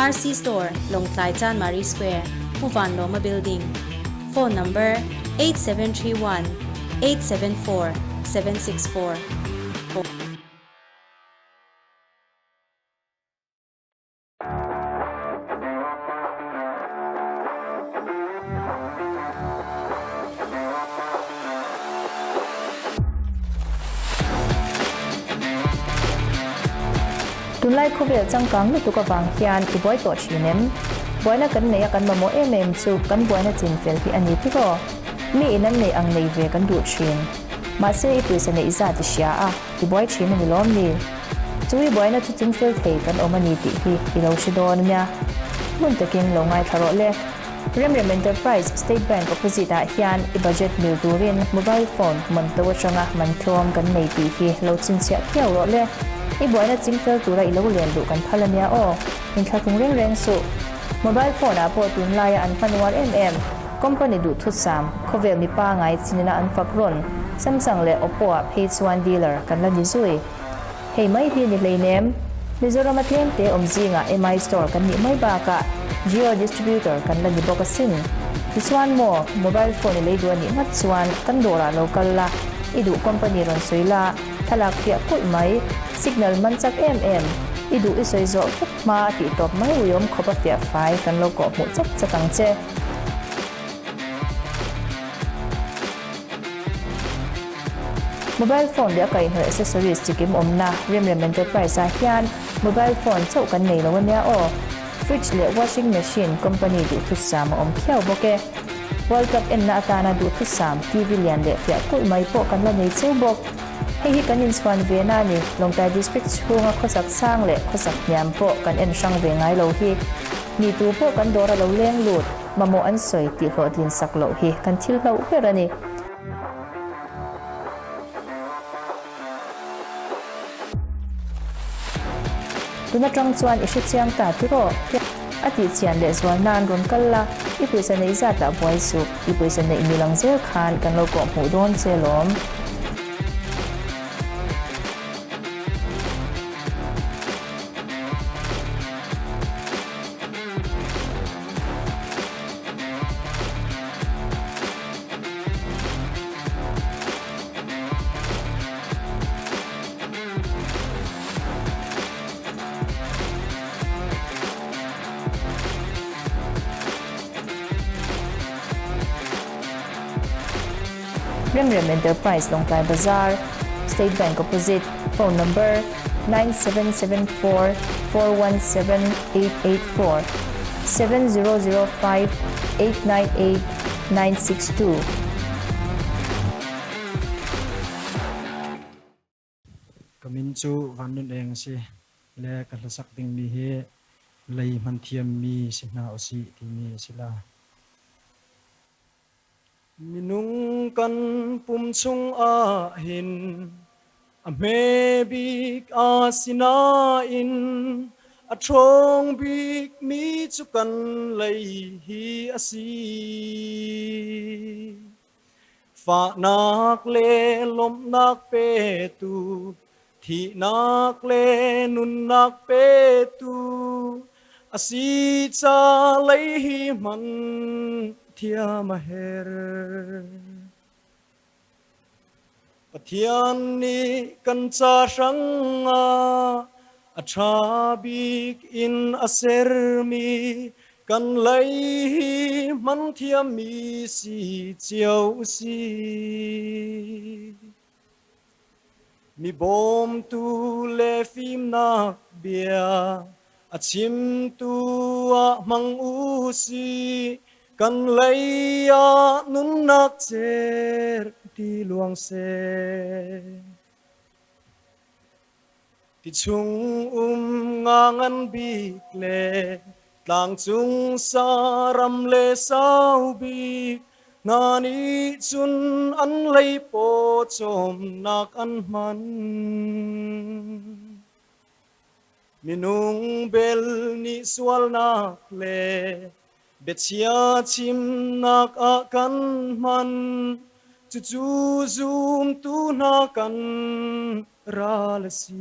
RC Store, Lawngtlai Chanmari Square, Pu Vanlawma Building, Phone Number, 8731 874 764. Tunlai khawvel changkang lutuk avang hian i buai tawh thin em? Buaina kan neih a kan mamawh em em chu kan buaina chin fel hi a ni tiraw? Mi in an neih ang nei ve kan duh thin. Mahse i pawisa neih zat i hria a, i buai thin a ni lawm ni? Chu i buaina chu chin fel thei kan awm a ni tih hi i lo hre dawn a nia. Hmun takin lo ngaithla rawh le. Remrem Enterprise State Bank opposite ah hian i budget mil turin mobile phone man to atanga man tlawm kan nei tih hi lo chhinchhiah phiau rawh le. I buaina chingfel tura i lo len duh kan phal ania aw. Inthlahlung reng reng suh. Mobile phone ah pawh tunlaia an hman uar em em. Company duhthusam, khawvel mi pangai chinina an fak rawn, Samsung leh Oppo ah phei chuan dealer kan la ni zui. Hei mai hi ni hleinem. Mizoram a tlem te awm zingah MI store kan nih mai bakah Jio distributor kan la ni bawk asin. Tichuan maw, mobile phone i lei duh a nih ngat chuan kan dawrah lo kal la, i duh company rawn sawi la, thlalak fiah kulh mai, signal man chak em em, i duh i sawi zawh vek hma a tih tawp mai uiawm khawp a fiah fai kan lo kawh hmuh chat chat ang che. Mobile phone leh a kaihhnawih accessories chikim awmna Remrem Enterprise ah hian mobile phone chauh kan nei lo ania aw. Fridge leh washing machine company duhthusam a awm khiau bawk e. World Cup enna atana duhthusam TV lian leh fiah kulh mai pawh kan la nei cheu bawk. Hei hi kan inchhuan ve na a ni. Lawngtlai District chhunga khawsak sang leh khawsak hniam pawh kan en hrang ve ngai lo hi. Mi tu pawh kan dawr a lo leng lut. Mamawh an sawi tih hlawhtlin sak loh hi kan thil hlauh ber a ni. Tun atang chuan i hrechiang ta tiraw? A tih chian leh zual nan rawn kal la, i pawisa neih zatah buai suh, i pawisa neih milang zel khan kan lo kawh hmuh dawn che lawm. Remrem Enterprise Lawngtlai Bazar, State Bank opposite, phone number 9774 417 884, 7005 898 962. Ka min cu Van Nun Eng a si le ka hlasak dingmi hi lei hmanthiammi si hna usih timi a si la. Minung kan pum chungah hin a hme bik a si nain a ṭhawng bikmi cu kan lei hi a si. Fahnak le lawmhnak petu, thihnak le nunnak petu a si ca lei hi hman thiam a herh. Pathian nih kan ca hrangah a ṭha bik in a sermi kan lei hi hman thiammi si cio u sih. Mi bawmtu le fimnak bia A chimtu ah hmang u si kan lei ah nunnak cer ti luang seh. Ti chung um nga ngan bik le tlang cung saram le sau bik hna nih cun an lei paw cawmnak an hman. Minung bel nih sualnak le biachia chimnak ah kan hman. Cucu zumtu hna kan ral a si.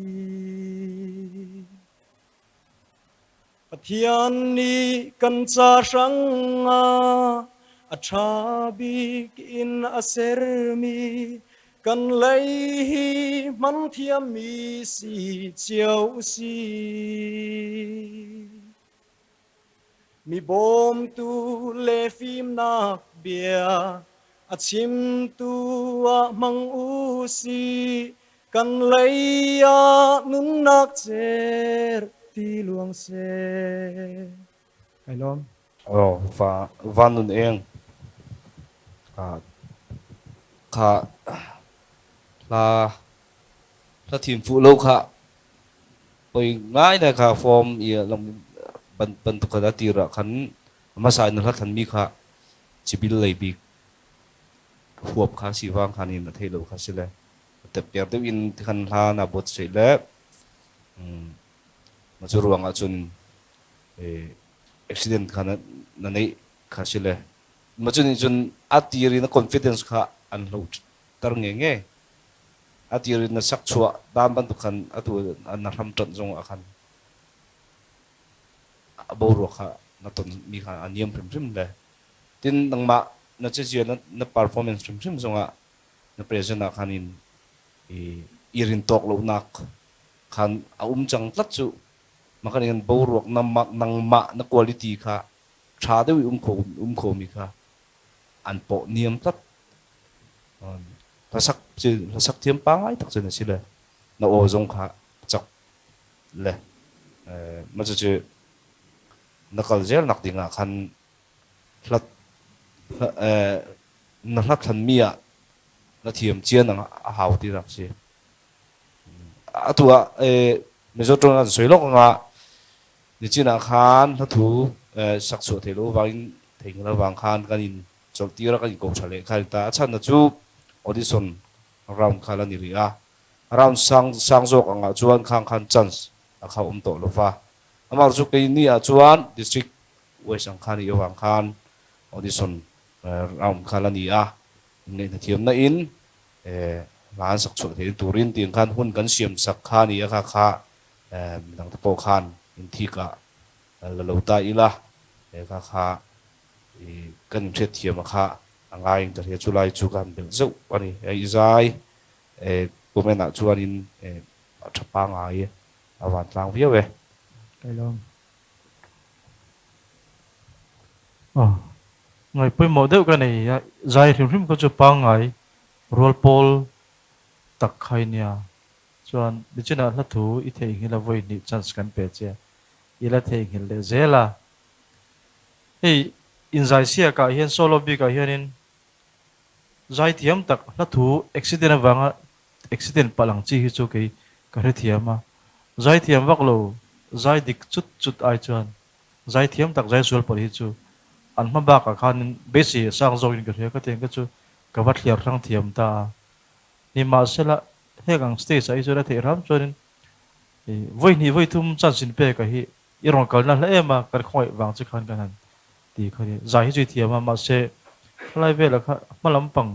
Pathian nih kan ca hrangah a ṭha bik in a sermi Kan lei hi hman thiammi si cio usih. Mi bawmtu le fimnak bia a chimtu ah hmang usih. Kan lei ah nunnak cer ti luang seh. Kai lawm. Aw va van nun eng kha hla hla thim fuh lo kha poi ngai na kha form i long ban bantuk kha tir ah khan hmasa in hla thlan mi kha chibil lei bik huap kha si wang khan in a thei lo kha si le tep ter deuh in khan hla na bot sei le ma cu ruang ah cun accident kha na neih kha si le ma cu nih cun a tir in a confidence kha an hlo ter nge nge a tir in na sak chuah dan bantuk khan atu na hram ṭanh zong ah khan a boruak kha na ton mi kha a niam hrimhrim le tin nangmah na cezia na performance hrimhrim zongah na present ah khan in i rin tawk lonak khan a um cang tlat cu Maka nih boruak nangmah na quality kha ṭha deuh i um khomi kha an paw niam tlat. Hlasak hlasak thiam pa ngai tak cun a si le na aw zong kha cak le mah cucu na kal zel nak ding ah khan hlat na hlat hlanmi ah na thiam cia nang a hau ti rak si. Atu ah Mizo ṭawng an soi lawk anga nichin ah khan hlathu sak chuah thei lo wangin thei lo wang khan kan in chawlh kan in ko ṭha le khan ta a chan na cu audition round kha lan i ri a round sang sang zawk anga chuan khang khan chance a kha um tawh lova amar chu kei ni ah chuan district west ang khan i wang khan audition round kha lan i a nei na thiam na in hla an sak chuah thei turin tiang khan hun kan siam sak kha ni a kha kha midang te pawh khan in thik ah la lo ta ila kha kha kan in hriat thiam a kha a ngai in ka hria chu lai chu kan belh zeuh ani i zai comment ah chuan in a tha pangai a van tlang viau e. Kai lawm. Ngai pawimawh deuh ka nei a, zai hrim hrim kha chu pangngai rual pawl tak kha i nia. Chuan nichinah hla thu i theihnghilh a vawi hnih chance kan pe che, i la theihnghilh leh zel a. Hei inzai siakah hian solo bikah hianin zai thiam tak hla thu accident avanga accident palh ang chi hi chu kei ka hrethiam a, zai thiam vak lo zai dik chut chut ai chuan Zaithiam tak Zaisual pawh hi chu an hma bakah khanin beisei a sang zawkin ka hria ka tiang ka chu ka va thliar hrang thiam ta a. Nimahsela heng ang stage ah hi chuan a theih hram chuanin vawi hnih vawi thum chance in pek a hi i rawn kalna hla em a kan khawngaih vang che khan kan han ti kha ni. Zai hi chu i thiam a mahse khalai velah kha hma lampang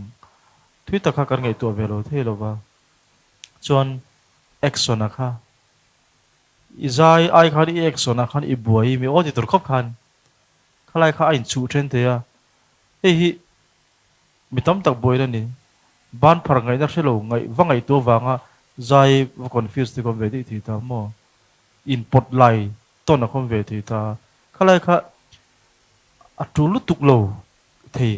thui tak kha kan ngaihtuah ve lo thei lova chuan action a kha I zai ai khan i action ah khan i buai i mi aw ti tur khawp khan khalai kha a inchuh then thei a, hei hi mi tam tak buaina a ni. Ban phar ngaihna hre lo ngaih va ngaihtu avanga zai va confuse te kawm ve daih thei ta maw? In pawt lai tawn a kawm ve thei ta. Khalai kha a tul lutuk lo thei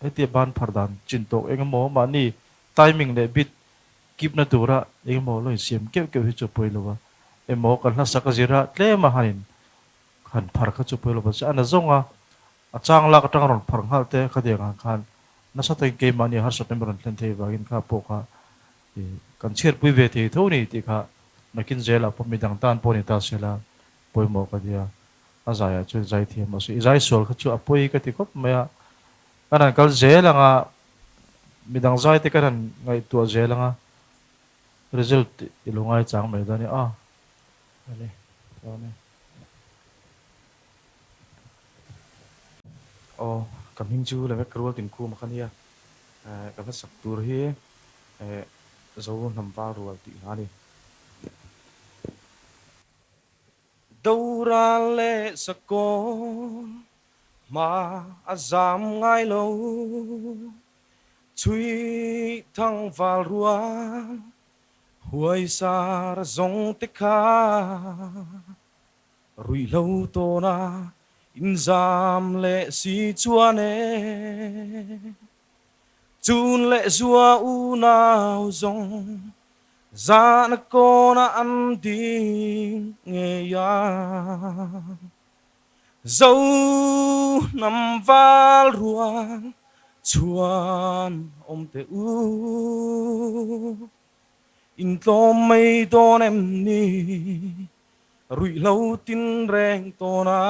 hetia ban phar dan chin tawk eng emaw mahni timing leh beat Kipna tura engemaw lo insiam keuh keuh hi chu a pawi lo a, emaw kan hlasak a zir a tlem a han in han phar kha chu pawi lo mahse a na zawng a, a chang lak atanga rawn phar nghal te khatiang ang khan nasa takin keimahni harsatna min rawn thlen thei vangin kha pawh kha kan chhiatpui ve thei tho ni tih kha nakin zelah pawh midang tan pawh ni ta sela pawimawh ka tia. A zaiah chuan zai thiam mahse i zai sual kha chu a pawi ka ti khawp mai a, kan han kal zel ang a, midang zai te kan han ngaihtuah zel ang a, result i lo ngaichang mai dawn e a. Vale, tlawm e. Aw, ka hming chu Lameka Rual Tinkhuma kha nia. Ka hla sak tur hi Zo hnam val rual tih hla a ni. Doral leh Sakawn hma a zam ngai lo, chhui thang val rual huaisar zawng te kha ruihhlo tawna inzam leh si chuan e. Chun leh zua unau zawng zahna kawna an ding ngei a. Zo hnam val rual chuan awm teh u. Intlawm mai dawn em ni ruihhlo tinreng tawn a.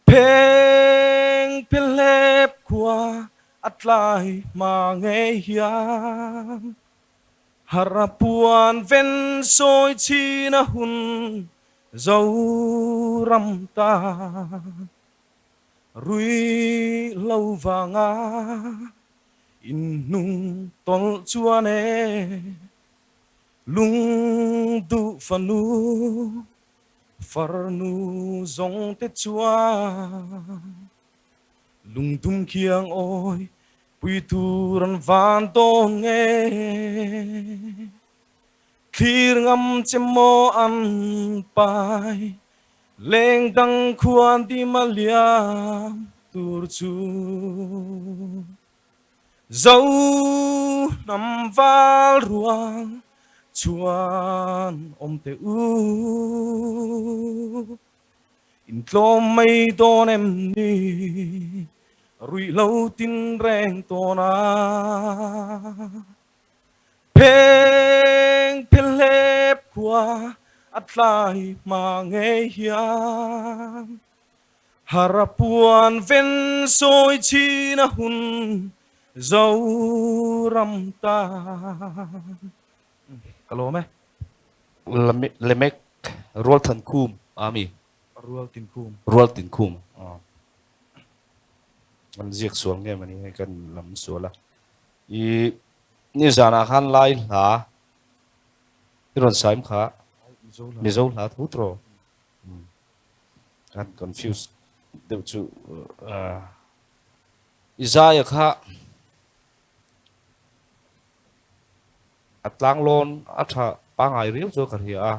Pheng phelhlep khua a tlai hma ngei hian Har a puan ven sawi chhin a hun Zoram tan Rui lo vanga inhnung tawlh chuan e Lung duh fanu Farnu zawng te chuan lungdum khiang awi pui tur an van dawn nge? Thlir ngam che maw an pai leng dang khuan dim a liam tur chu Zo hnam val rual chuan awm teh u. Intlawm mai dawn em ni ruihhlo tinreng tawn a. Pheng phelhlep khua a tlai hma ngei hian. Har a puan ven sawi chhin a hun Zoram tan. Ka lawm e. Lemek Rual Than Khum a mi? Rual Tin Khum. Rual Tin Khum. Kan ziak sual nge mani hei kan lam sual a. I nizanah khan lai hla i rawn saim kha Mizo hla tho tawh. Kan confuse deuh chu i zaia kha a tlanglawn a tha pangai riau chu ka hria a,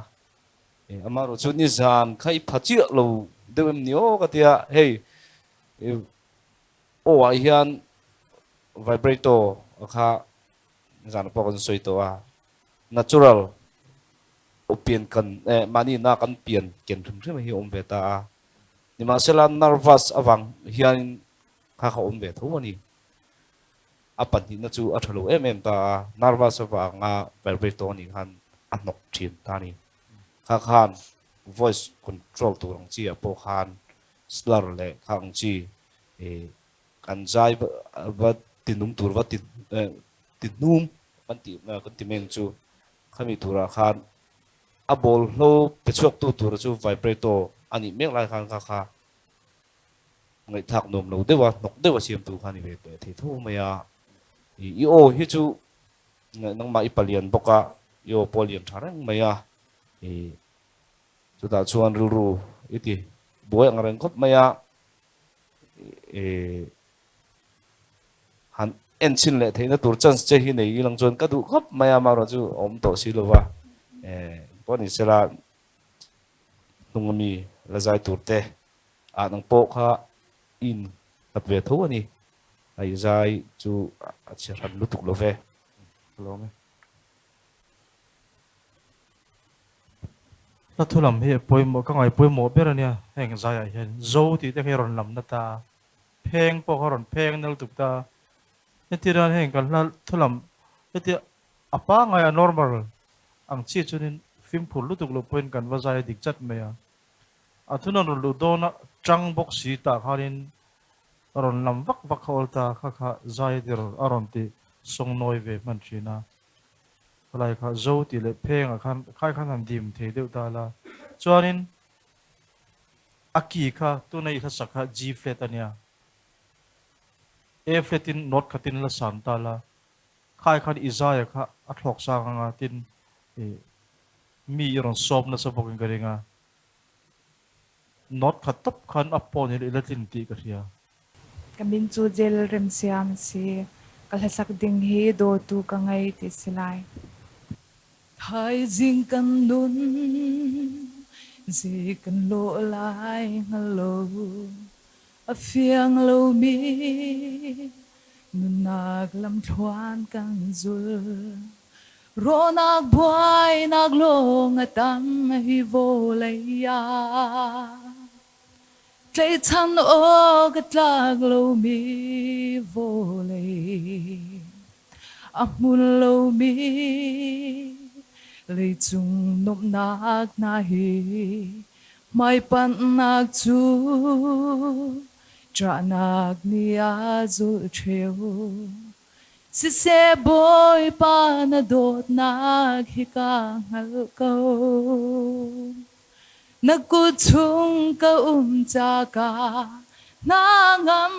amaherawh chu nizan kha i pha chiah lo deuh em ni aw ka tia, hei aw ah hian vibrato kha nizan pawh kan sawi tawh a, natural Aw pian kan eh mahni na kan pian ken hrim hrim hi a awm ve ta a, nimahsela nervous avang hianin kha kha awm ve tho a ni. A pahnihna chu a tha lo em em ta a, nervous avanga vibrato a nih khan a hnawk thin ta a ni. Kha khan voice control tur ang chi ah pawh khan slur leh kha ang chi eh kan zai va tinung tur va ti eh tihnum kan tih kan ti meng chu Khami turah khan a ball hlo pe chhuaktu tura chu vibrato a nih mek lai khan kha kha ngaihthlak nuam lo deuh a, hnawk deuh a siamtu kha a ni ve teh thei tho mai a. I aw hi chu nangmah i palian bawk a, i aw pawh a lian tha reng mai a. Chutah chuan rilru i ti buai ang reng khawp mai a. Han en chhin leh theihna tur chance che hi nei ilang chuan ka duh khawp mai a, amaherawh chu a awm tawh si lo va, pawh ni sela hnung ami la zai tur te ah nang pawh kha i in nghat ve tho a ni, a i zai chu a chhe hran lutuk lo ve. Ka lawm e. Hla thu lam hi a pawimawh, ka ngai pawimawh ber a nia heng zaiah hian. Zo tih te kha i rawn lam na ta, pheng pawh kha rawn pheng nal tuk ta. Heti ran heng kan hla thu lam hetia a pangngai a normal ang chi chuanin fimkhur lutuk loh pawhin kan va zai a dik chat mai a. A thunawn rawn luh dawna chang bawk si tah khanin rawn lam vak vak kha awl ta kha kha zai a dir a rawn ti sawngnawi ve hman thin a. Khalai kha zo tih leh phengah khan khai khan han dim thei deuh ta la. Chuanin a ki kha tuna i hlasak kha G flat a nia. A flat in note khatin la san ta la. Khai khan i zaia kha a thlawk sang anga tin mi i rawn sawm nasa bawkin ka ring a. Note khat tawp khan a pawn hi i la tlin tih ka hria. Ka min chu jail remsiam a si. Ka hlasak ding hi dawtu ka ngei ti si lai. Thaizing kan nun zei kan lawh lai hngal lo. A fiang lomi nunnak lamthluan kan zul. Rawhnak buainak lawng a tam hi vawlei ah. Tlaihchan awk a tlak lomi vawlei. A hmun lomi leicung nuamhnak hna hi hmaipanhnak cu ṭahnak nih a zulh ṭheo. Siseh Bawipa na dawtnak hi ka hngalh ko. Na kut chung ka um ca ka hna ngam.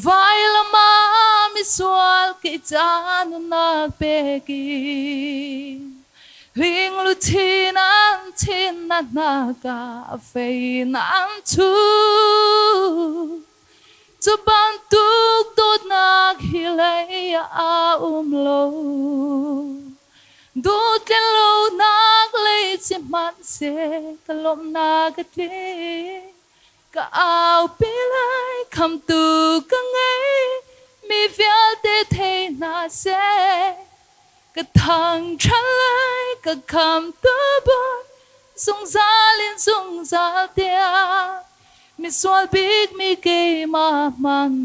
Vailam ah misual kei ca nunnak pek i hling luchin an chin na hna ka fei in an thu. Cu bantuk dawtnak hi lei ah a um lo. Duhtlin lonak lei si hmanhseh ka lawmhnak a tling. Ka aupi lai khamtu ka ngei mi vialte thei hna seh. Ka thangṭhat lai ka khamtu Bawi zungzal in zungzal tiang. Misual bik mi keimah hmanh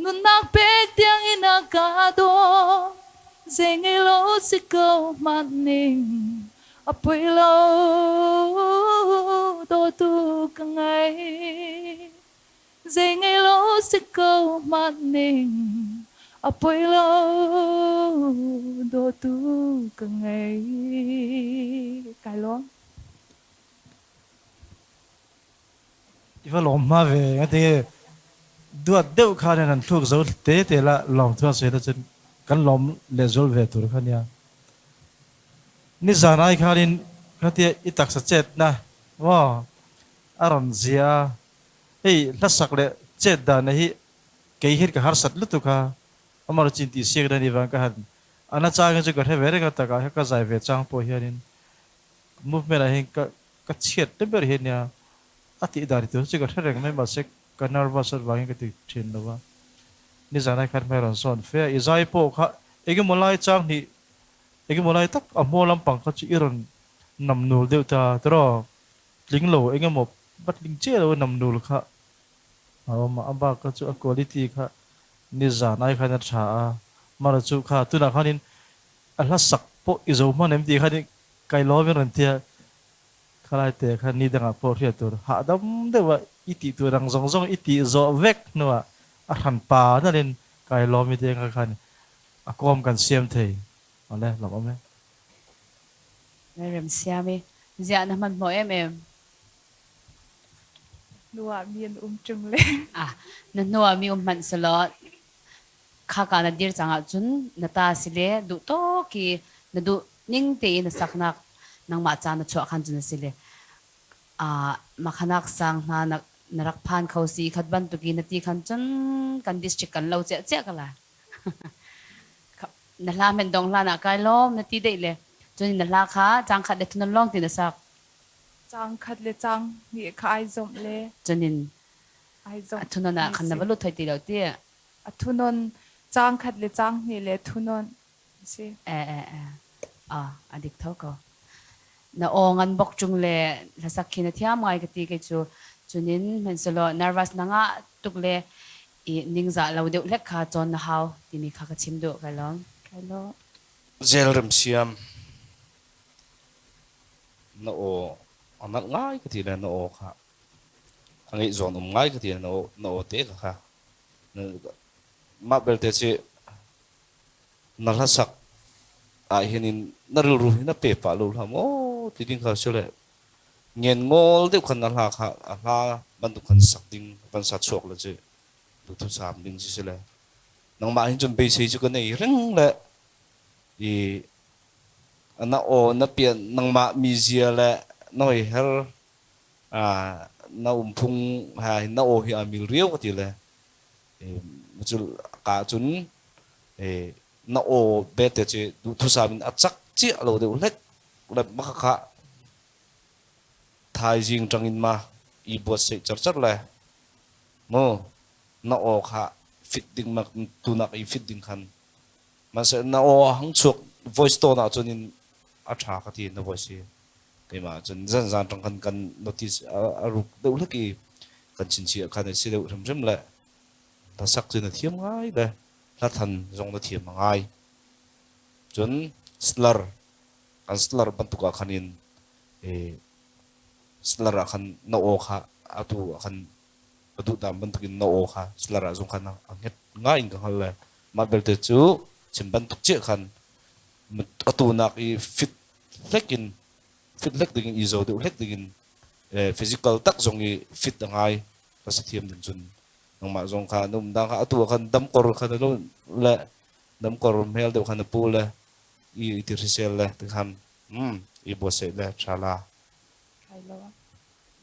nunnak pek tiang in a ka dawt. Zei ngei lo si ko hmanh ning a poi lo dawtu ka ngei. Zei ngei lo si ko hmanh ning a poi lo dawtu ka ngei. Kai lawm. I va lawm hma ve nga ti duat deuh kha nen an thluk zo te te la lawm thuan se la cun kan lawm le zul ve tur kha nia ni zan ai khanin kha tia i taksa chet na maw a rawn zia hei hlasak le chet dan na hi kei hin ka harsat lutuk a amar chin ti siak na ni vang ka han ana chang chu ka hre ve reng a taka ka zai ve chang pawh hianin movement ah hin ka ka chhiat te ber hi ania a tih dan tur chu ka hre reng mai mahse ka nervous avangin ka ti thin lo a nizan ai khan hmai rawn sawn fe a i zai pawh kha engemaw lai chang hnih engemaw lai tak a hmaw lampang kha chu i rawn nam nul deuh ta tiraw tling lo engemaw va tling chiah lo nam nul kha a awm a a bak kha chu a quality kha nizan ai khan a tha a mara chu kha tunah khanin a hla sak pawh i zo hman em tih khan i Kai lawm in rawn tia, khalai te kha ni dangah pawh hriat tur hahdam deuh a i tih tur ang zawng zawng i tih zawh vek hnuah a hran pa nalhin kai lawm i te kha khan a kawm kan siam thei awle lawm awm e. Ngai rem siam i ziah na hmanhmawh em em. Hnuah mi an um ṭung le. Ah, na hnuah mi um hmanh selaw Khaka na dir cang ahcun na ta si le duh tawk i na duh ning tein na saknak nangmah ca na chuah khan cun a si le makhanak sang hna na rak phan kho si khat bantuk i na ti khan cun kan district kan lo ciah ciah ka la na hla men dong hlan ah kai lawm na ti deih le cun na hla kha cang khat le thunon lawng ti na sak cang khat le cang nih kha ai zomh le cunin thunon ah khan na va lut thoi ti lo ti A thunon caang khat le caang hnih le thunon a si. Eh eh eh. Ah, a dik tho ko. Na aw ngan bawk ṭung le hlasak khi na thiam ngai ka ti kei cu. Cunin hmanhsehlaw nervous na ngah tuk le i ningzah lo deuh hlek kha cawn na hau timi kha ka chim duh. Kai lawm. Kai lawm. Zel remsiam na aw a nalh ngai ka ti le na aw kha a ngeih zawn um ngai ka ti le na aw te ka kha mah belte cu na hlasak ah hin in na rilru hi na pe pah lo hlah maw ti ding kha si le ngen ngol deuh khan na hla kha a hla bantuk khan sak ding van sa chuak le cu duhthusam ding si si le nangmah hin cun beisei cu ka nei reng le i na aw na pian nangmah mizia le na hoiher na umphung ha na aw hi a mil riau ka ti le cu ka cun na aw bete cu duhthusam in a cak ciah lo deuh hlek le maka kha thaizing tangin ma i buat sei car car le mu na aw kha fit ding ma tunak i fit ding khan mase na aw hang chuak voice tone ah cun in a tha ka ti na voice hi keimah cun zan zan tang kan kan notice a ruk deuh hlek i kan chinchiah khan si deuh hrimhrim le hlasak cu na thiam ngai le hlathan zong na thiam ngai cun slur kan slur bantuk ah khan in slur ah khan na aw kha atu ah khan ka duh dam bantuk in na aw kha slur ah zong khan a nget ngai in ka hngal le mah belte cu chim bantuk chiah khan atu nak i fit hlek in fit hlek ding in i zo deuh hlek ding in physical tak zong i fit a ngai ka si thiam ding cun nangmah zong kha na um dang kha atu ah khan damkor kha na lo le damkor hmel deuh kha na pu le i ti hrisel le ti khan i buatsaih le tha la.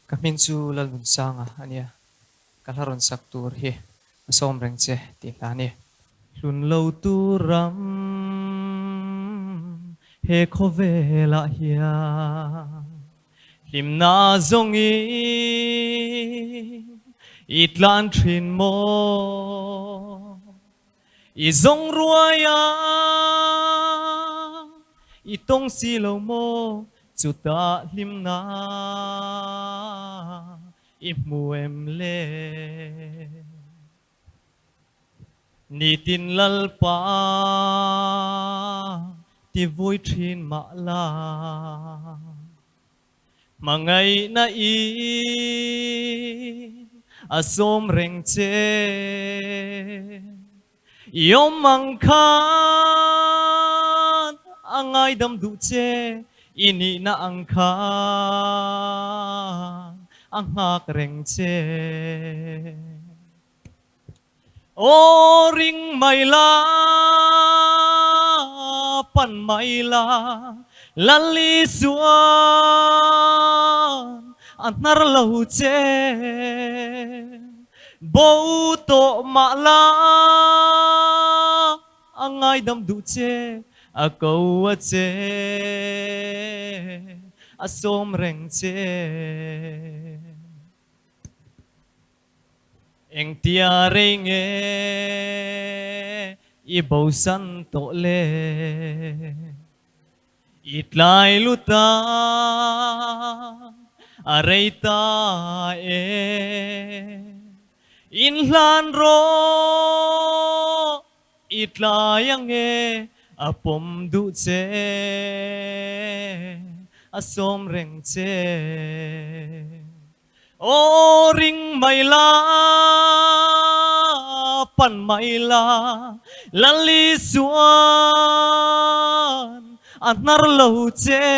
Ka hming chu Lalnunsanga ania. Ka hla rawn sak tur hi a sawm reng che tih hla a ni. Hlun lo tu ram he khawvel ah hian hlimna zawng in i tlan thin maw? I zawng ruai ah i tawng si lo maw? Chutah hlimna i hmu em le? Nitin Lalpa ti vui thin mah la, hmangaihna in a sawm reng che. I awm ang khan a ngaidam duh che, i nihna ang khan a nghak reng che. Aw ring mai la, pan mai la, Lal Isuan a hnar lo che. Bo tawh mah la, a ngaidam duh che, a ko a che, a sawm reng che. Engtia rei nge i bosan tawh le? I tlai lut a, a rei ta e. Inhlan rawh, i tlai ang e, a pawm duh che, a sawm reng che. Aw ring mai la, pan mai la, Lal Isuan a hnar lo che.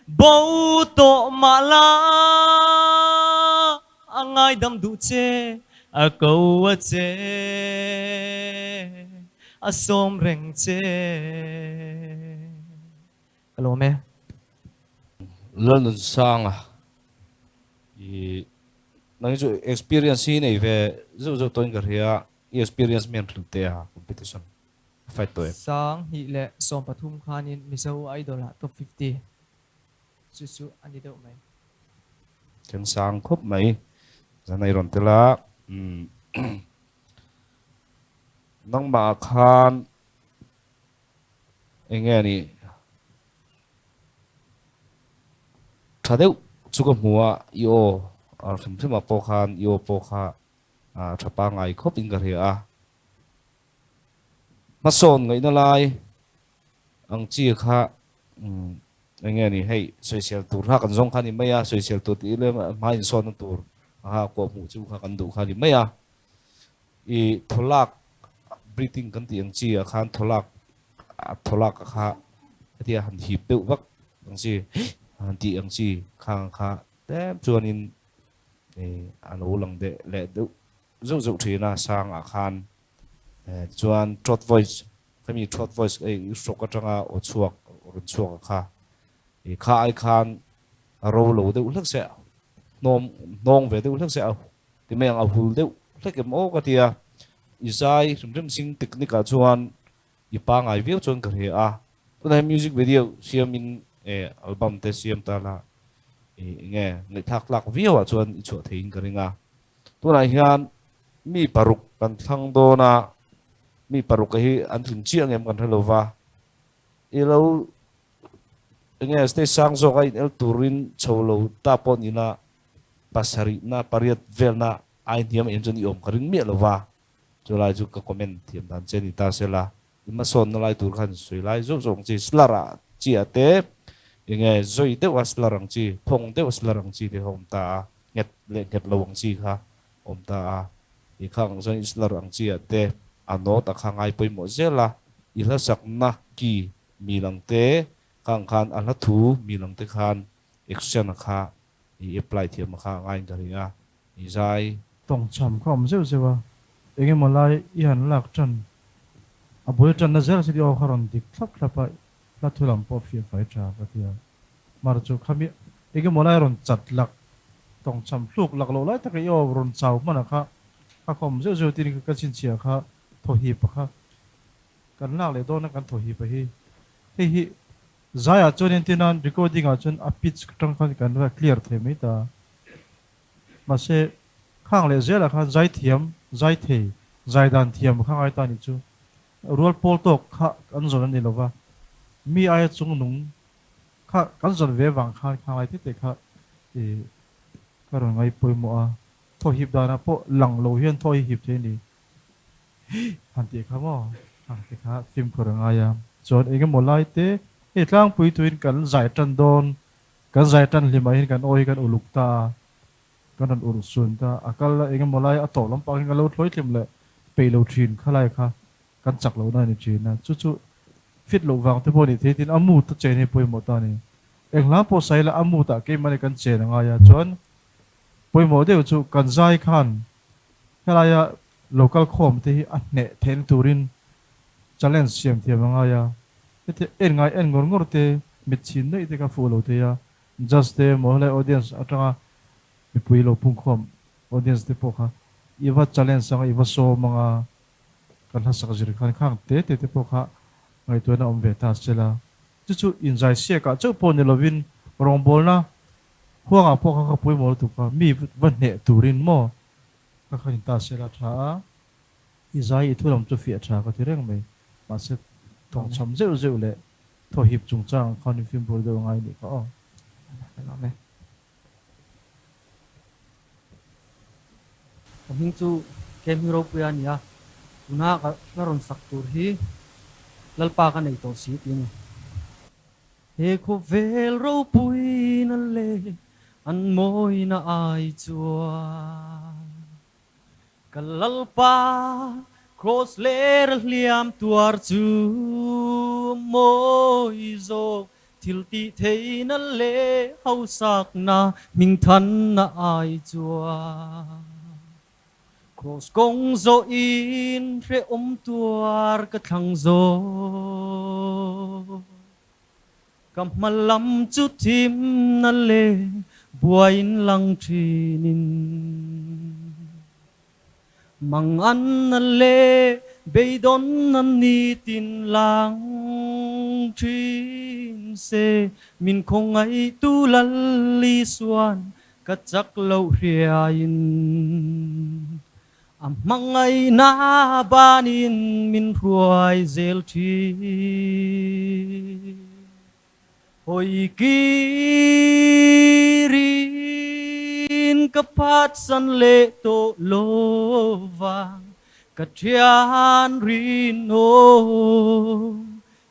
Bo tawh mah la, a ngaidam duh che, a ko a che, a sawm reng che. Ka lawm e. Lalnunsanga i nang chu experience hi nei ve zeuh zeuh tawhin ka hria i experience mi an hrilh te a competition fight tawh em? 2013 khanin Mizo Idol ah top 50 chu chu a ni deuh mai. Thleng sang khawp mai zan ei rawn tel a nangmah khan Eng nge nih? Tha deuh chu ka hmu a, i aw hrim hrim ah pawh khan i aw pawh kha tha pangngai khawp in ka hria a. Hmasawn ngaihna lai ang chi kha eng nge ni hei sawisel tur kha kan zawng kha ni mai a, sawisel tur tih lem hma insawnna tur kha kuah hmuh chu kha kan duh kha ni mai a. I thawlak breathing kan tih ang chi ah khan thawlak a thawlak a kha hetia han hip deuh vak ang chi han tih ang chi khang kha tlem chuanin a lo lang deh leh deuh zeuh zeuh thin a sang ah khan chuan throat voice khami throat voice hei hrawk atanga aw chhuak rawn chhuak a kha i kha ai khan a ro lo deuh hlek se hnawm hnawng ve deuh hlek se a ti mai ang a hul deuh hlek em aw ka ti a i zai hrim hrim sing technique ah chuan i pangai viau chuan ka hria a tunah hian music video siamin eh album te siam ta la ih enge ngaihthlak tlak viau ah chuan i chhuah theiin ka ring a tunah hian mi paruk kan thlang dawn a mi paruk hi an tling chiah ang em kan hre lo va i lo enge stage sang zawk a in el turin chho lo ta pawh ni la pasarih na pariat velna ai hniam em chuan i awm ka ring miah lo va. Chulai chu ka comment thiam dan che ni ta sela, i hmasawnna lai tur khan sawi lai zawk zawk ang chi, slur ah chi ah te enge zawi deuh a slur ang chi, phawng deuh a slur ang chi te kha awm ta a, nghet leh nghet lo ang chi kha awm ta a, i kha ang chuan i slur ang chi ah te a note a kha ngai pawimawh zel a, i hla sakna key mil ang te kha ang khan a hla thu mil ang te khan action a kha i apply thiam a kha a ngaiin ka ring a, i zai. Tawngchham kha awm zeuh zeuh a, eng emaw lai i han lak tan a bul tanna zel si aw kha rawn dik thlap thlap a, hla thu lam pawh fiah fai tha ka ti a, mar chu khami eng emaw lai rawn chat lak tawngchham hluk lak loh lai taka i aw rawn chau hman a kha kha kha awm zeuh zeuh tin ka chhinchhiah kha thaw hip a kha kan lak leh dawn a kan thaw hip a hi hei hi Zaiah chuan entir nan recording ah chuan a pitch atang khan kan va clear thei mai ta. Mahse khang leh zelah khan zai thiam, zai thei, zai dan thiam kha ngai ta nih chu. Rual pawl tawk kha kan zawn a ni lova, mi aia chungnung kha kan zawn ve vang khan khang lai tete kha ih ka rawn ngai pawimawh a. Thaw hip danah pawh lang lo hian thaw hi hip thei a ni. Han tih kha maw? Ang te kha fimkhur a ngai a. Chuan eng emaw lai te hei tlangpui tuin kan zai tan dawn, kan zai tan hlimah hian kan aw hi kan uluk ta a, kan rawn urh sun ta a, kal a eng emaw lai a tawh lampang hian kan lo thlawi tlim leh peih lo thin kha lai kha kan chak lohna a ni thin a. Chu chu fit loh vang te pawh a nih theih tin a mood a chen hi pawimawh ta a ni. Eng hla pawh sawi ila a mood ah keimah nih kan chen a ngai a, chuan pawimawh deuh chu kan zai khan helaia Local khawm te hi a hneh theihna turin challenge siam thiam a ngai a, heti en ngai en ngawr ngawr te, mit chhin daih te kha fuh lo thei a, judge te emaw helai audience atanga mipui lo pungkhawm audience te pawh kha i va challenge anga i va sawm anga kan hlasak zir khan khang te te te pawh kha ngaihtuahna awm ve ta sela, chu chu inzai siakah chauh pawh ni lovin rawngbawlna huangah pawh kha ka pawimawh lutuk a, mi va hneh turin maw Ka kha in ta sela tha a, i zai i thu lam chu fiah tha ka ti reng mai. Mahse thawngchham zeuh zeuh leh thaw hip chungchang ang khan in fimkhur deuh angai anih kha aw. Ka hming chu Kemhi Ropuia a ni a, tuna ka hla rawn sak tur hi Lalpa ka nei tawh si tih a ni. He khawvel ropuina leh An mawina ai chuan ka Lalpa Kraws ler a hliam tuar chu mawi zawk thil tih theihna leh hausakna hmingthanna ai chuan Kraws kawng zawhin hrehawm tuar ka thlang zawk. Ka hma lam chu thimna leh buaiin lang thinin Manganna leh beidawnna nitin lang thin se Min khawngaihtu Lal Isuan ka chak loh hriain A hmangaihna banin min hruai zel thin. Hawi kirin ka phatsan leh tawh lovang ka thian rinawm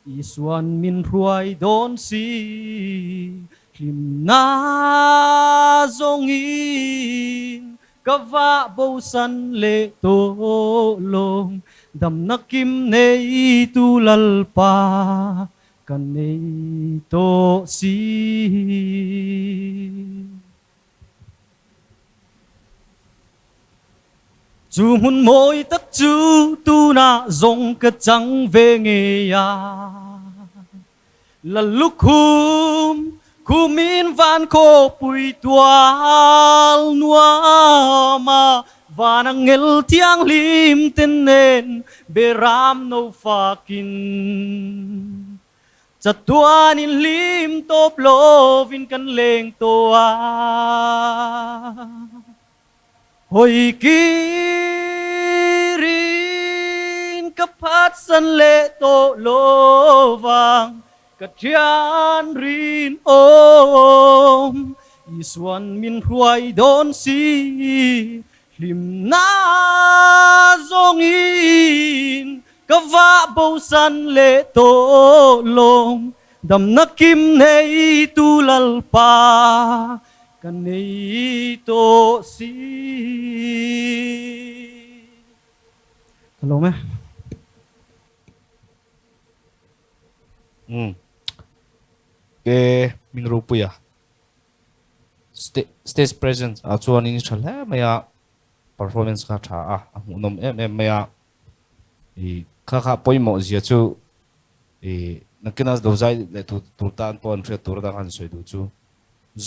Isuan min hruai dawn si hlimna zawngin ka vah bosan leh tawh lawng damna kim neitu Lalpa Ka nei tawh si. Chu hmun mawi tak chu tunah zawng ka chang ve ngei a. Lal lukhum khumin van khawpui tual nuam a, van angel thianghlim te nen Beram no fakin chatuan in hlim tawp lovin kan leng tawh a. Hawi kirin ka phatsan leh tawh lovang ka thian rinawm Isuan min hruai dawn si. Hlimna zawngin ka vah bosan leh tawh lawng, damna kim neitu Lalpa ka nei tawh si. Ka lawm e. Umm. Ke hming ropuia. Stage presence ah chuanin tha hle mai a, performance kha tha a, a hmuhnawm em em mai a, ih kha kha pawimawh zia chu ih nakina lo zai leh tur tan pawh an hriat tur atang han sawi duh chu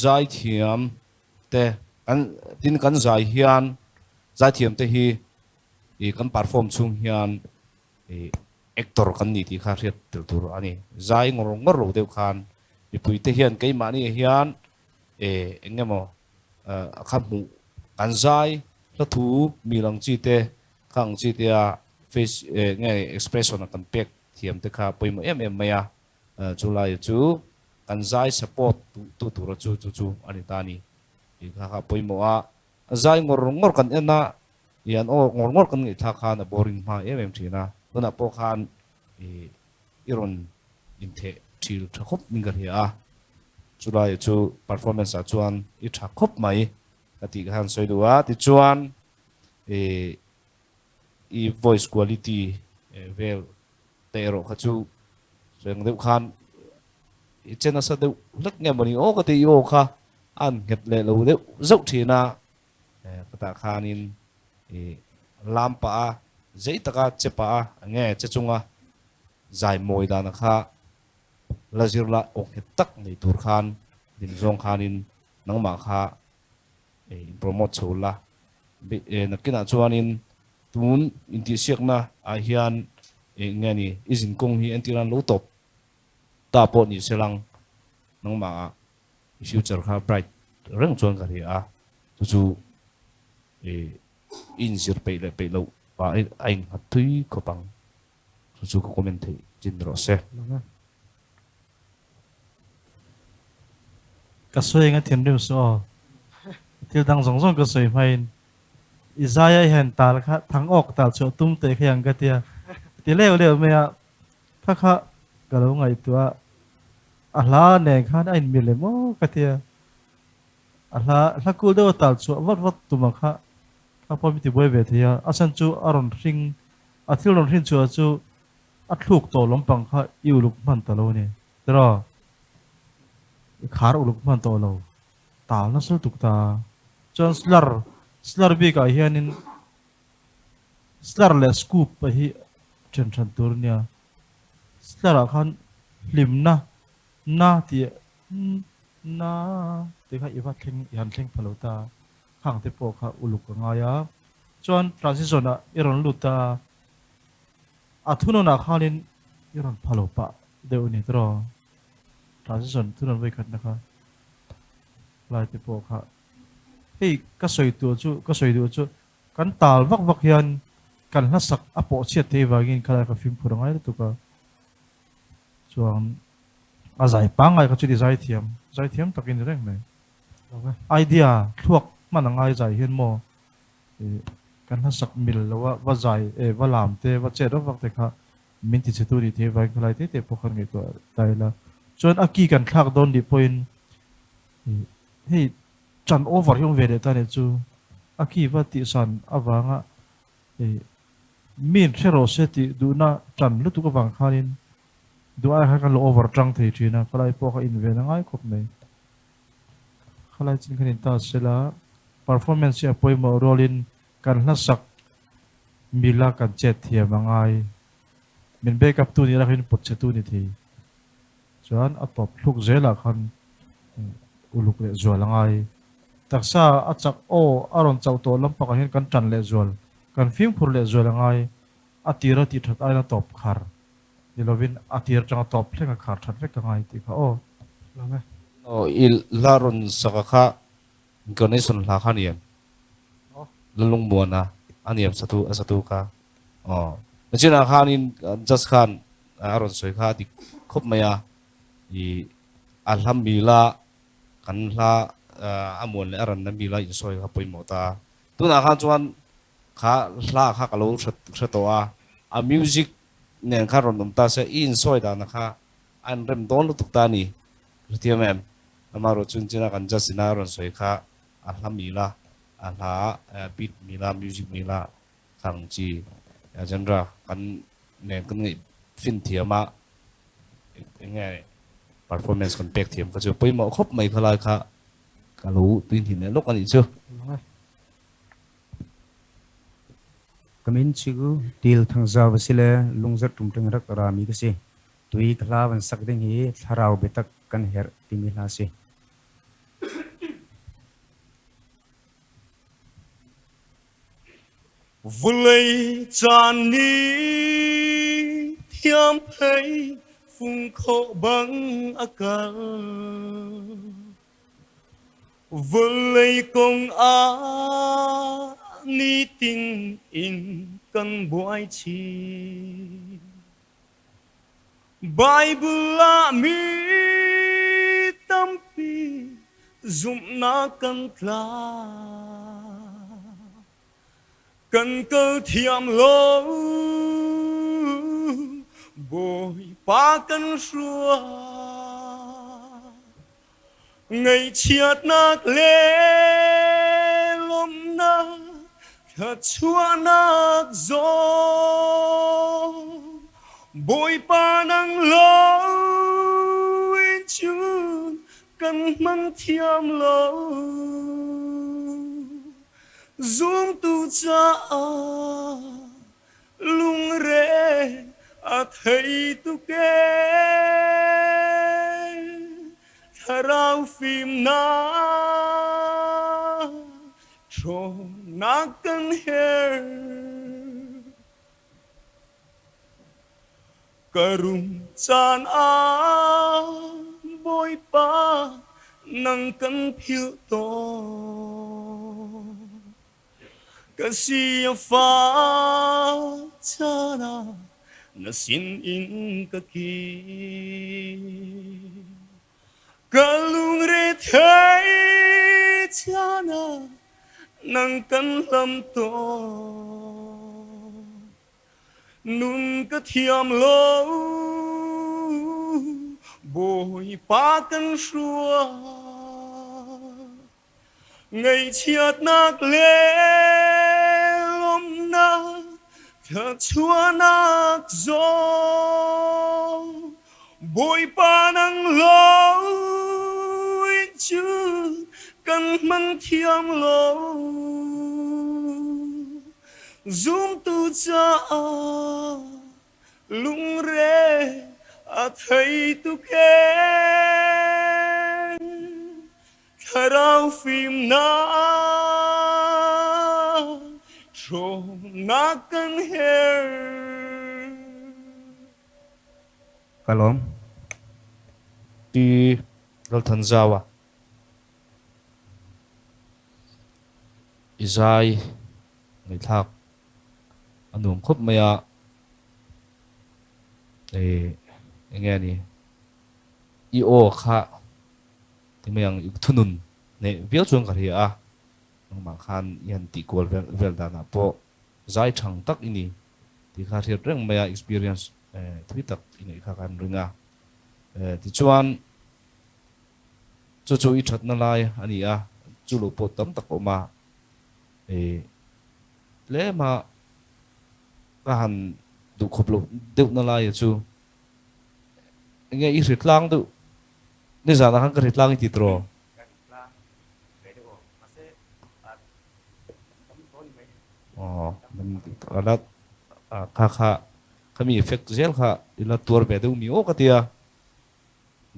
zaithiam te kan tin kan zai hian zaithiam te hi ih kan perform chhung hian Ih actor kan ni tih kha hriat tel tur a ni. Zai ngawr ngawr lo deuh khan mipuite hian keimahni hian eh eng emaw a kha hmuh kan zai hla thu mi lang chi te kha ang chi te a face eh nge expression a kan pek thiam te kha pawimawh em em mai a, chulai chu kan zai support tu tura chu chu chu a ni ta a ni. Tih kha kha pawimawh a, zai ngawr ngawr kan en a I an aw ngawr ngawr kan ngaihthlak khan a boring hma em em thin a, tunah pawh khan i rawn intheh thil tha khawp min ka hria a, chulai chu performance ah chuan i tha khawp mai ka tih khan sawi duh a, tichuan i voice quality vel te erawh kha chu sawi ang deuh khan i che nasa deuh hlek nge mawni aw ka ti i aw kha a an nghet leh lo deuh zauh thin a. Khatah khanin i lam pah a, zei taka che pah a, enge che chunga zai mawi dana kha la zir la aw nghet tak nei tur khan din zawng khanin nangmah kha in promote chho la. Nakinah chuanin tun intihsiakna ah hian enge ni i zinkawng hi entir an lo tawp ta pawh ni selang nangmah ah I future kha bright reng chuan ka hria a, chu chu i inzir peih leh peih loh pah a innghat thui khawp ang. Chu chu ka comment theih chin rawh se. Ka sawi eng a thinrim suh aw. Thil dang zawng zawng ka sawi hmain i zaia i han tal kha thang awk tal chhuah tum teh kha ang ka tia. Ti leuh leuh mai a, kha kha ka lo ngaihtuah a. A hla nen khan a inmil em aw ka tia. A hla hla kul deuh a tal chhuah vat vat tum ang kha kha pawh mi tibuai ve thei a. A chhan chu a rawn hring a thil rawn hrin chhuah chu a thluk tawh lampang kha i uluk hman ta lo a ni. Tiraw? I khar uluk hman tawh lo. Tal nasa lutuk ta. Chuan slur slur bikah hianin slur leh scoop a hi then hran tur a nia. Slur ah khan hlimna na tih na tih kha i va thleng i han thleng pha lo ta khang te pawh kha uluk a ngai a chuan transition ah i rawn lut ta a thunawn ah khanin i rawn pha lo pah deuh a ni tiraw transition thunawn vawikhatna kha lai te pawh kha hei ka sawi tur chu ka sawi duh chu Kan tal vak vak hian kan hlasak a pawh chhiat thei vangin khalai ka fimkhur a ngai lutuk a, chuan A zai pangngai kha chu ti zai thiam, zai thiam tak i ni reng mai. Idea thluak hman a ngai zai hian maw kan hnasak mil lo a va zai e va lam te va chet vak vak te kha min ti chhe tu nih thei vangin khalai te te pawh khan ngaihtuah ta ila. Chuan a ki kan thlak dawn nih pawhin hei chan over hi awm ve leh ta nih chu a ki va tihsan avanga Min hre rawh se tih duhna tan lutuk avang khanin duh ai khan kan lo over tang thei thin a, khalai pawh kha inven a ngai khawp mai. Khalai chin khan in ta sela performance hi a pawimawh rualin kan hlasak mila kan chet thiam a ngai. Min back up tu nih lah khan pawt chhe tu ni thei. Chuan a tawp thluk zelah khan uluk leh zual a ngai. Taksa a chak aw a rawn chauh tawh lampangah hian kan tan leh zual, kan fimkhur leh zual a ngai. A tir a tih that aiin a tawp khar ni lovin a tir atanga tawp thleng a khar that vek a ngai tih kha aw. Lam e. Aw i hla rawn saka kha incarnation hla kha a ni em? Lalungmuana a ni em satu a satu kha? Aw. Nachinah khanin just khan a rawn sawi kha a dik khawp mai a, i a hla mila kan hla a muan leh a ranna mila insawi kha pawimawh ta. Tunah khan chuan kha hla kha ka lo hre tawh a, a music nen khan rawn awm ta se i insawi dana kha a inrem dawn lutuk ta a ni. Hrethiam em? Amaherawh chun china kan just ina a rawn sawi kha a hla mila, a hla beat mila, music mila Khang chi genre kan nen kan ngaih fin thiam a, eng nge performance kan pek thiam kha chu pawimawh khawp mai kha lai kha ka lo tui hnih leh lawk a nih chu. Ka min chu Til Thangzau a si le lungzarh ṭumṭing rak a rami ka si. Tui ka hla van sak ding hi thlarau biatak kan herh timi hla a si. Vulei caan nih thiam phei fung khawh bang a kal. Vawlei kong ah nitin in kan buai chih. Bible ah mi tampi zumhnak kan tla. Kan kal thiam lo, Bawipa kan hrua. Ngaihchiatnak le lawmhnak thluachuahnak zong Bawipa nang lo in cun kan hmang thiam lo. Zumtu caah Lungre a thei tuk ee Thlarau fimnak ṭhawnnak kan herh. Ka rum caan ah Bawipa nang kan philh tawn. Ka si a fah caan ah na sinin ka kir. Ka lungre thei caan ah nang kan hlam tawn. Nun ka thiam lo, Bawipa kan hruai. Ngaihchiatnak le lawmhnak thluachuahnak zong Bawipa nang lo in cun kan hmang thiam lo. Zumtu caah Lungre a thei tuk ee Thlarau fimnak ṭhawnnak kan herh. Ka lawm. Pi Lalthanzaua i zai ngaihthlak a nuam khawp mai a, eng nge ni I aw kha ti mai ang i thunun hneh viau chuan ka hria a, nangmah khan i han tih kual vel vel danah pawh zai thang tak i ni tih kha hriat reng mai a, experience thui tak i neih kha kan ring a. Tichuan chu chu i thatna lai a ni a, chu lo pawh tam tak a awm a, tlema ka han duhkhawp loh deuhna laia chu Enge i hri tlang deuh? Nizanah khan ka hri tlang i ti tawh. Ka hri tlang ve deuh aw. Mahse dam tawh ni mai. Aw, dam tawh a la kha kha khami effect zel kha i la tuar ve deuh mi aw ka ti a.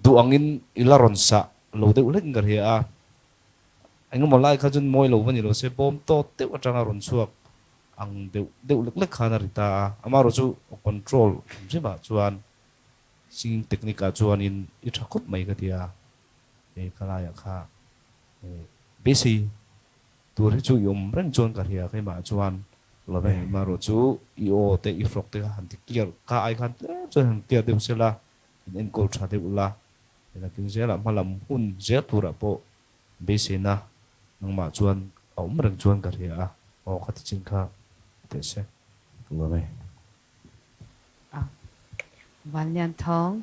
Duh angin i la rawn sah lo deuh hlek in ka hria a. Engemaw lai kha chuan mawi lo va ni lo se bawm tawt deuh atanga rawn chhuak ang deuh deuh lek lek khan a ri ta a, amaherawh chu control hrim hrim ah chuan singing technique ah chuanin i tha khawp mai ka ti a, he ka laiah kha beisei tur hi chu i awm reng chuan ka hria keimah chuan amaherawh chu i aw te i hrawk te kha han ti clear ka ai khan tlem chuan han clear deuh sela in enkawl tha deuh la nakin zelah hmalam hun zel turah pawh Beiseina nangmah chuan a awm reng chuan ka hria a, aw kha ti chin kha teh se. Ka lawm e. A Vanlian Thawng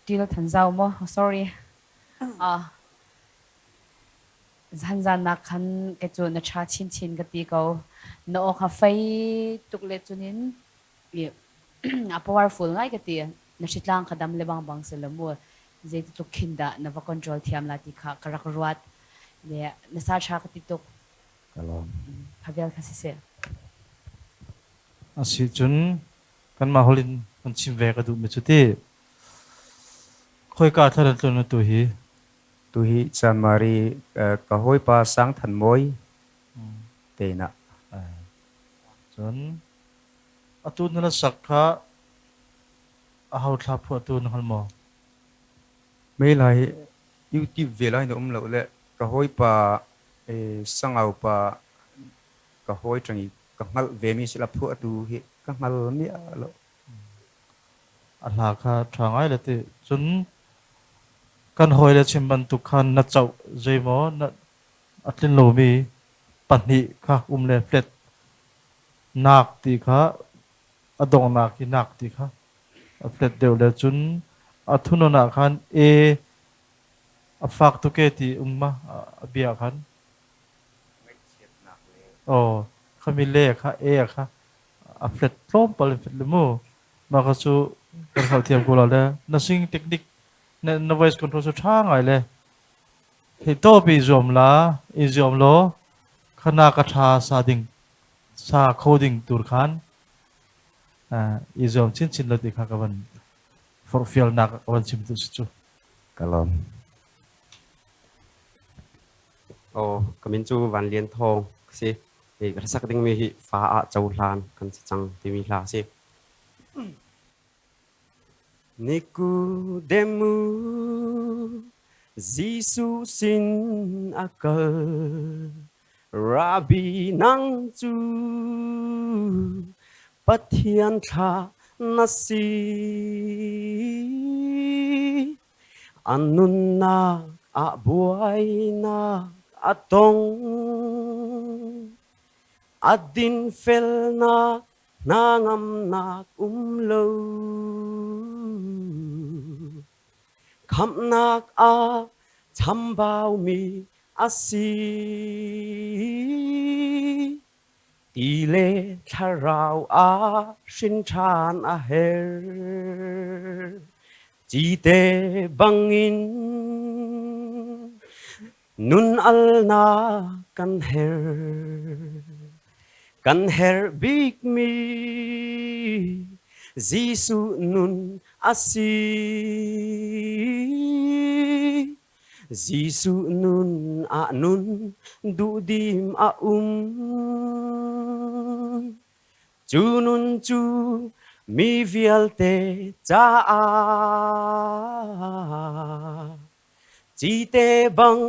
Tilo Than Zau maw sorry a zan zan nak khan ke cu na tha chin chin ka ti ko na aw kha fei tuk le cunin I a powerful ngai ka ti. Na hritlang kha dam le bang bang si lo mu. Zeiti tluk khin dah na va control thiam la ti kha ka rak ruat. Le na sa tha ka ti tuk. Ka lawm. Kha vial kha siseh. A si cun kanmah holh in kan chim ve ka duhmi cu ti khoika thla nan tlun tu hi? Tu hi Chanmari ka hawipa Sang Than Mawi te inn ah. Cun Atu na la sak kha aho thla phuahtu na hngal maw? Mail hi YouTube vel ah hin a um lo le ka hawipa sangau pa ka hawi ṭang i ka hngalh vemi sila phuahtu hi ka hngal miah lo. A hla kha ṭha ngai le ti. Cun kan hawile chim bantuk khan na coh zeimaw na a tlin lomi pahnih kha um le flat Nak ti kha a donghnak i nak ti kha a flat deuh le cun a thunawn ah khan e a fak tuk e ti um ma a bia khan. Aw khami le kha e kha a flat tlawmpal in flat le mu. Mah kha cu kan hngalhthiam ko la le na sing technique na, na voice control cu ṭha ngai le Theihtawp i zuam la, i zuam law khana ka ṭha sa ding, sa kho ding tur khan i zuam chinchin lo ti kha ka van forhfialnak ka van chim tu si cu. Ka lawm. Aw, ka min cu Van Lian Thawng ka si. Hi ka hlasak dingmi hi fa ah cohlan kan si cang timi hla a si. Nikodemu Jesuh sin a kal Rabbi nang cu Pathian thlah na si An nunnak ah buainak a tong A dinfelnak Hnangamnak um lo. Khamhnak ah chambaumi a si. Ti le thlarau ah hrin ṭhan a herh. Cite bangin Nun alnak kan herh. Kan herh bikmi Jesuh nun a si. Jesuh nun ah nun duhdim a um. Cu nun cu mi vialte caah Cite bang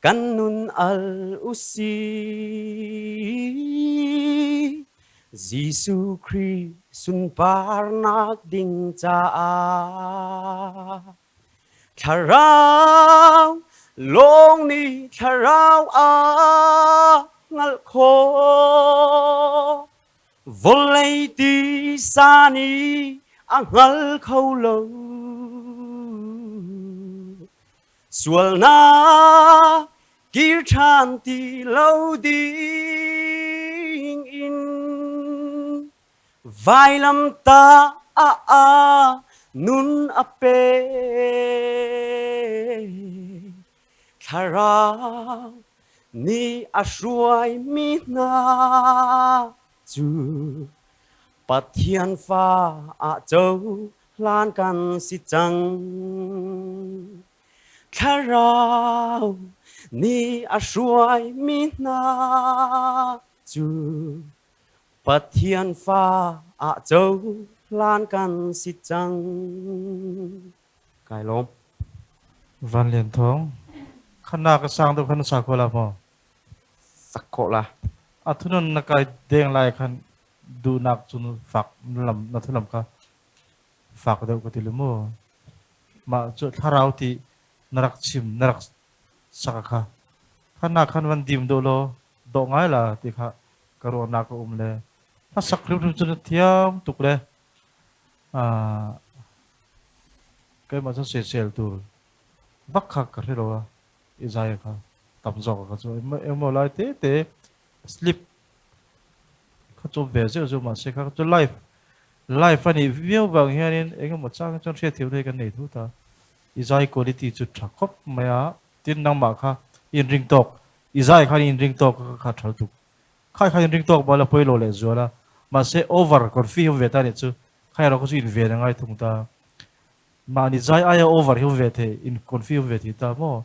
kan nun al usih. Jesuh Khrih sunparnak ding caah. Thlarau lawng nih thlarau a hngalh khawh. Vawlei tisa nih a hngal kho lo. Sualnak kir ṭhan ti lo ding in vailamtah ah nun a pe. Thlarau nih a hruaimi hna cu Pathian fa ah cohlan kan si cang. Thlarau nih a hruaimi hna cu Pathian fa ah cohlan kan si cang. Kai lawm. Van Lian Thawng, Khana ka sang deuh khan na sa kho la maw? Sak khawh la. A thunon na kai deng lai khan duhnak cun fak lam na thulam kha fak deuh ka ti lu mu. Mah cu thlarau ti na rak chim na rak sak kha khana khan van dim deuh law dawh ngai la ti kha ka ruahnak a um le a sak hrimhrim cun thiam tuk le keimah cun sel tur vak kha ka hre lo a i zai kha tam zawk ka chu emaw lai te te slip kha chu ve zeuh zeuh mahse kha chu life life ani viau vang hianin engemaw chang chuan hriat thiam hi kan nei thu ta i zai quality chu tha khawp mai a tin nangmah kha in ring tawk i zai khan in ring tawk kha thal tuk khai kha in ring tawk bala pawilo leh zual a mahse over confi hi ve ta ni chu khai ro chu in ve na ngai thung ta mahni zai aia over hi ve thei in confi ve thei ta maw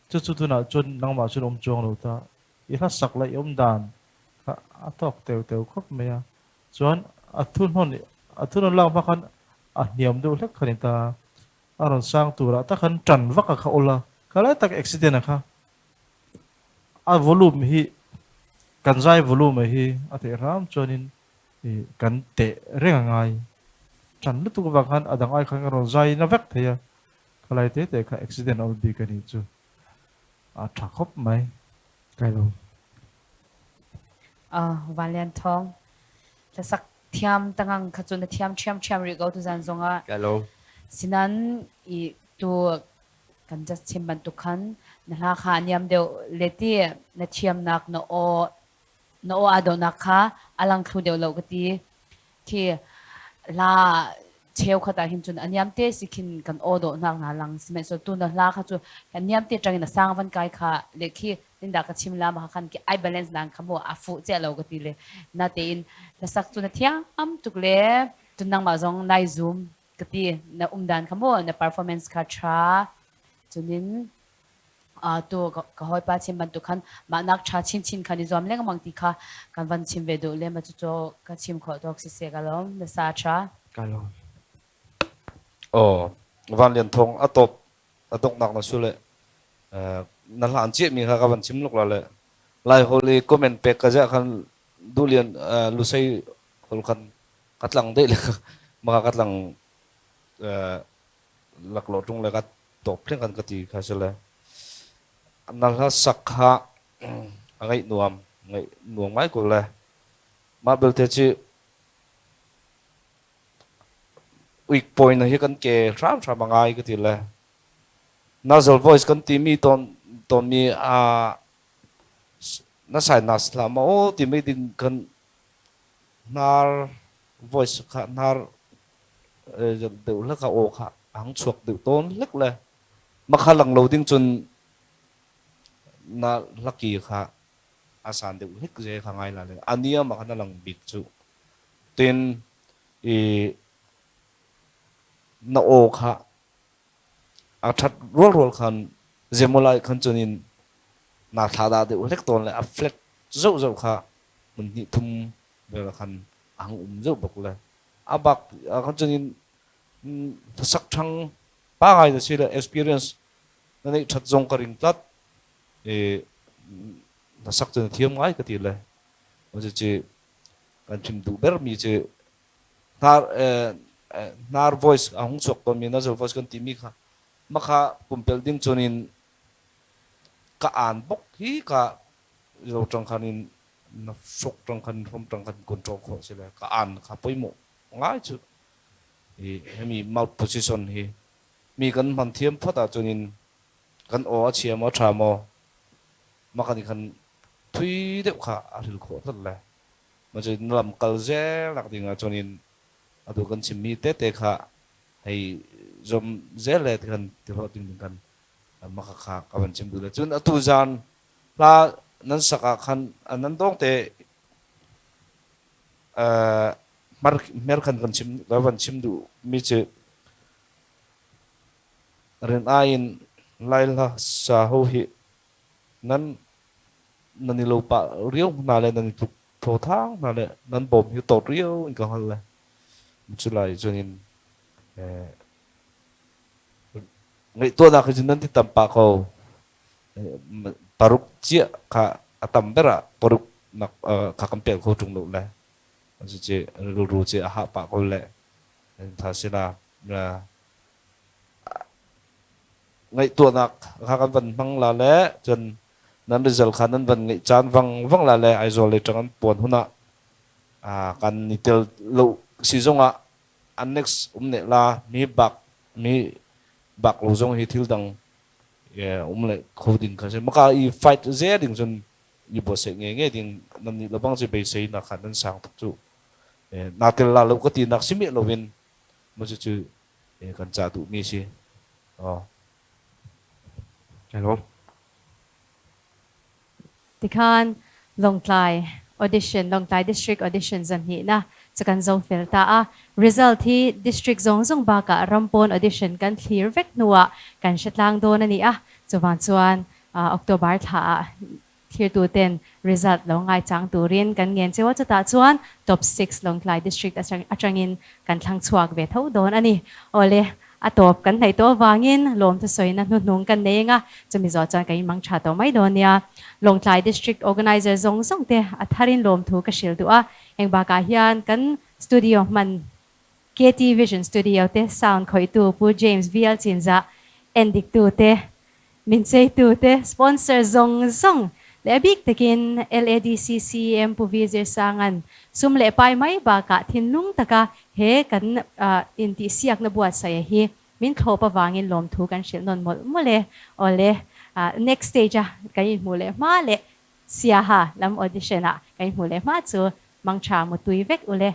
chu chu tunah chuan nangmah chuan awm chuang lo ta i hla sak la i awm dan kha a tawk teu teu khawp mai a chuan a thu hnawn a thu hnawn lak hma khan a hniam deuh hlek kha ni ta a rawn sang turah tak khan tan vak a kha awl a kha lai tak accident a kha a volume hi kan zai volume hi a theih hram chuanin kan teh reng a ngai tan lutuk avang khan a dang ai khan ka rawn zai na vek thei a khalai te te kha accident awl bik a nih chu a tha khawp mai. Kai lo. Van Lian Thawng hlasak thiam tangang kha cu na thiam ṭhiam ṭhiam rih ko tuzan zongah. Kai lo. Sinan i tu kan just chim bantuk khan na hla kha a niam deuh le ti na thiamnak na aw na aw aa dawhnak kha a lang thlu deuh lo ka ti. Khi hla cheukhat ah hin cun a niam te si khin kan aw dawhnak hna lang sihmanhsehlaw tu na hla kha cu a niam te ṭang in a sang van kai kha le khi tindah ka chim la ma khan ki ai balance nang kha mu a fuh che lo ka ti le na tein hlasak cu na thiam tuk le cun nangmah zong nai zoom ka ti na umdan kha mu na performance kha tha cunin tu ka hawipa chim bantuk khan mahnak ṭha chinchin khan i zuam lengmang ti kha kan van chim ve duh le ma cucu ka chim khawh tawk si se ka lawm na sa ṭha. Ka lawm. Oh, Van Lian Thawng a top a donghnak na su le na hlan cia mi kha ka van chim luk la le Lai hol i comment pek ka ziah khan Duhlian Lusei hol khan ka tlang deh le maka ka tlang laklawh ṭung le ka tawp thleng kan ka ti kha si le na hla sak kha a ngaih nuam ngaih nuam ngai ko le mah belte cu weak point hi kan ke hram hram a ngai ka ti le nasal voice kan timi ton tonmi a na sai nas hlah ma aw ti mei ding kan hnar voice kha hnar deuh hlek a aw kha a hang chuak deuh tawn hlek le makha lang lo ding cun na hlaki kha a san deuh hlek ze kha ngai la le ania ma kha na lang bik chu tin i na aw kha a that rual rual khan zemolai khan chunin na thla da deuh hlek tawn le a flat zauh zauh kha mun hnih thum vel khan a hang um zeuh bak le a bak khan chunin sak thang pa ngai na si le experience na neih that zong ka ring tlat i na sak cu na thiam ngai ka ti le chi. Kan chim duh ber mi chu hnar hnar voice a hung chuak tawnmi nasal voice kan timi kha makha pumpelh ding cun in ka aan bok hi ka zo tang khan in na hrok tang khan hrom tang khan control khawh si le ka aan kha poimawh ngai cu i hemi mouth position hi mi kan hman thiam phot ahcun in kan aw a chia maw tha maw maka nih khan thui deuh kha a hril khawh tlat le ma cu na lam kal zel nak ding ahcun in atu kan chimmi tete kha hei zom zel le ti khan ti hlawh ding ding kan maka kha ka van chim duh le cun atu zan hla nan sak ah khan nan dong te mer khan kan chim ka van chim duh mi cu rin ai in lai hla sa ho hi nan nan i lo pah riau hna le nan i tluk tho thang hna le nan bawm hi tawt riau in ka hngal le cu lai cun in ngaihtuahnak hi cun nan ti tam pah ko paruk ciah kha a tam ber ah paruk nak kha kan pel kho ṭung lo le cucu rilru cu a hah pah ko le tha sila ngaihtuahnak kha kan van hmang la le cun nan result kha nan van ngeih caan vang vang la le Aizawl lei ṭang an puan hun ah kan i tel lo si zongah annex um ne la mi bak mi bak lo zong hi thil dang um le kho ding kha si maka i fight ze ding cun i bo se nge nge ding nan nih lobang ci beisei na kha nan sang tuk cu na tel la lo ka ti nak simi lovin mo cu cu kan ca duh mi si oh Hello. Tikhan Lawngtlai audition, Lawngtlai District audition zanhnihna chu kan zo fel ta a. Result hi District zawng zawng bakah rampawn audition kan thlir vek hnuah kan hre tlang dawn a ni a. Chuvang chuan October thlaah thlirtuten result lo ngaichang turin kan ngen cheu a, chutah chuan top six Lawngtlai District atangin kan thlang chhuak ve tho dawn a ni. Awle, a tawp kan hnaih tawh avangin lawmthu sawina hnuhnung kan nei anga, chumi zawh chuan kan inmang tha tawh mai dawn nia. Lawngtlai District Organiser zawng zawng te a tharin lawmthu ka hrilh duh a, heng bakah hian kan studio hman KT Vision Studio te sound khawihtu Pu James VL Chinzah endiktu te Min cheitu te sponsor zawng zawng leh a bik takin LADC CEM Pu Vi Zirsanga'n sum leh pai mai bakah thinlung taka he kan intihsiakna buatsaih a hi min thlawp avangin lawmthu kan hrilh nawn mawlh mawlh e. Awle, next stage a kan inhmuh leh hma leh Siaha lam audition ah kan inhmuh leh hma chu mangtha mutui vek ule.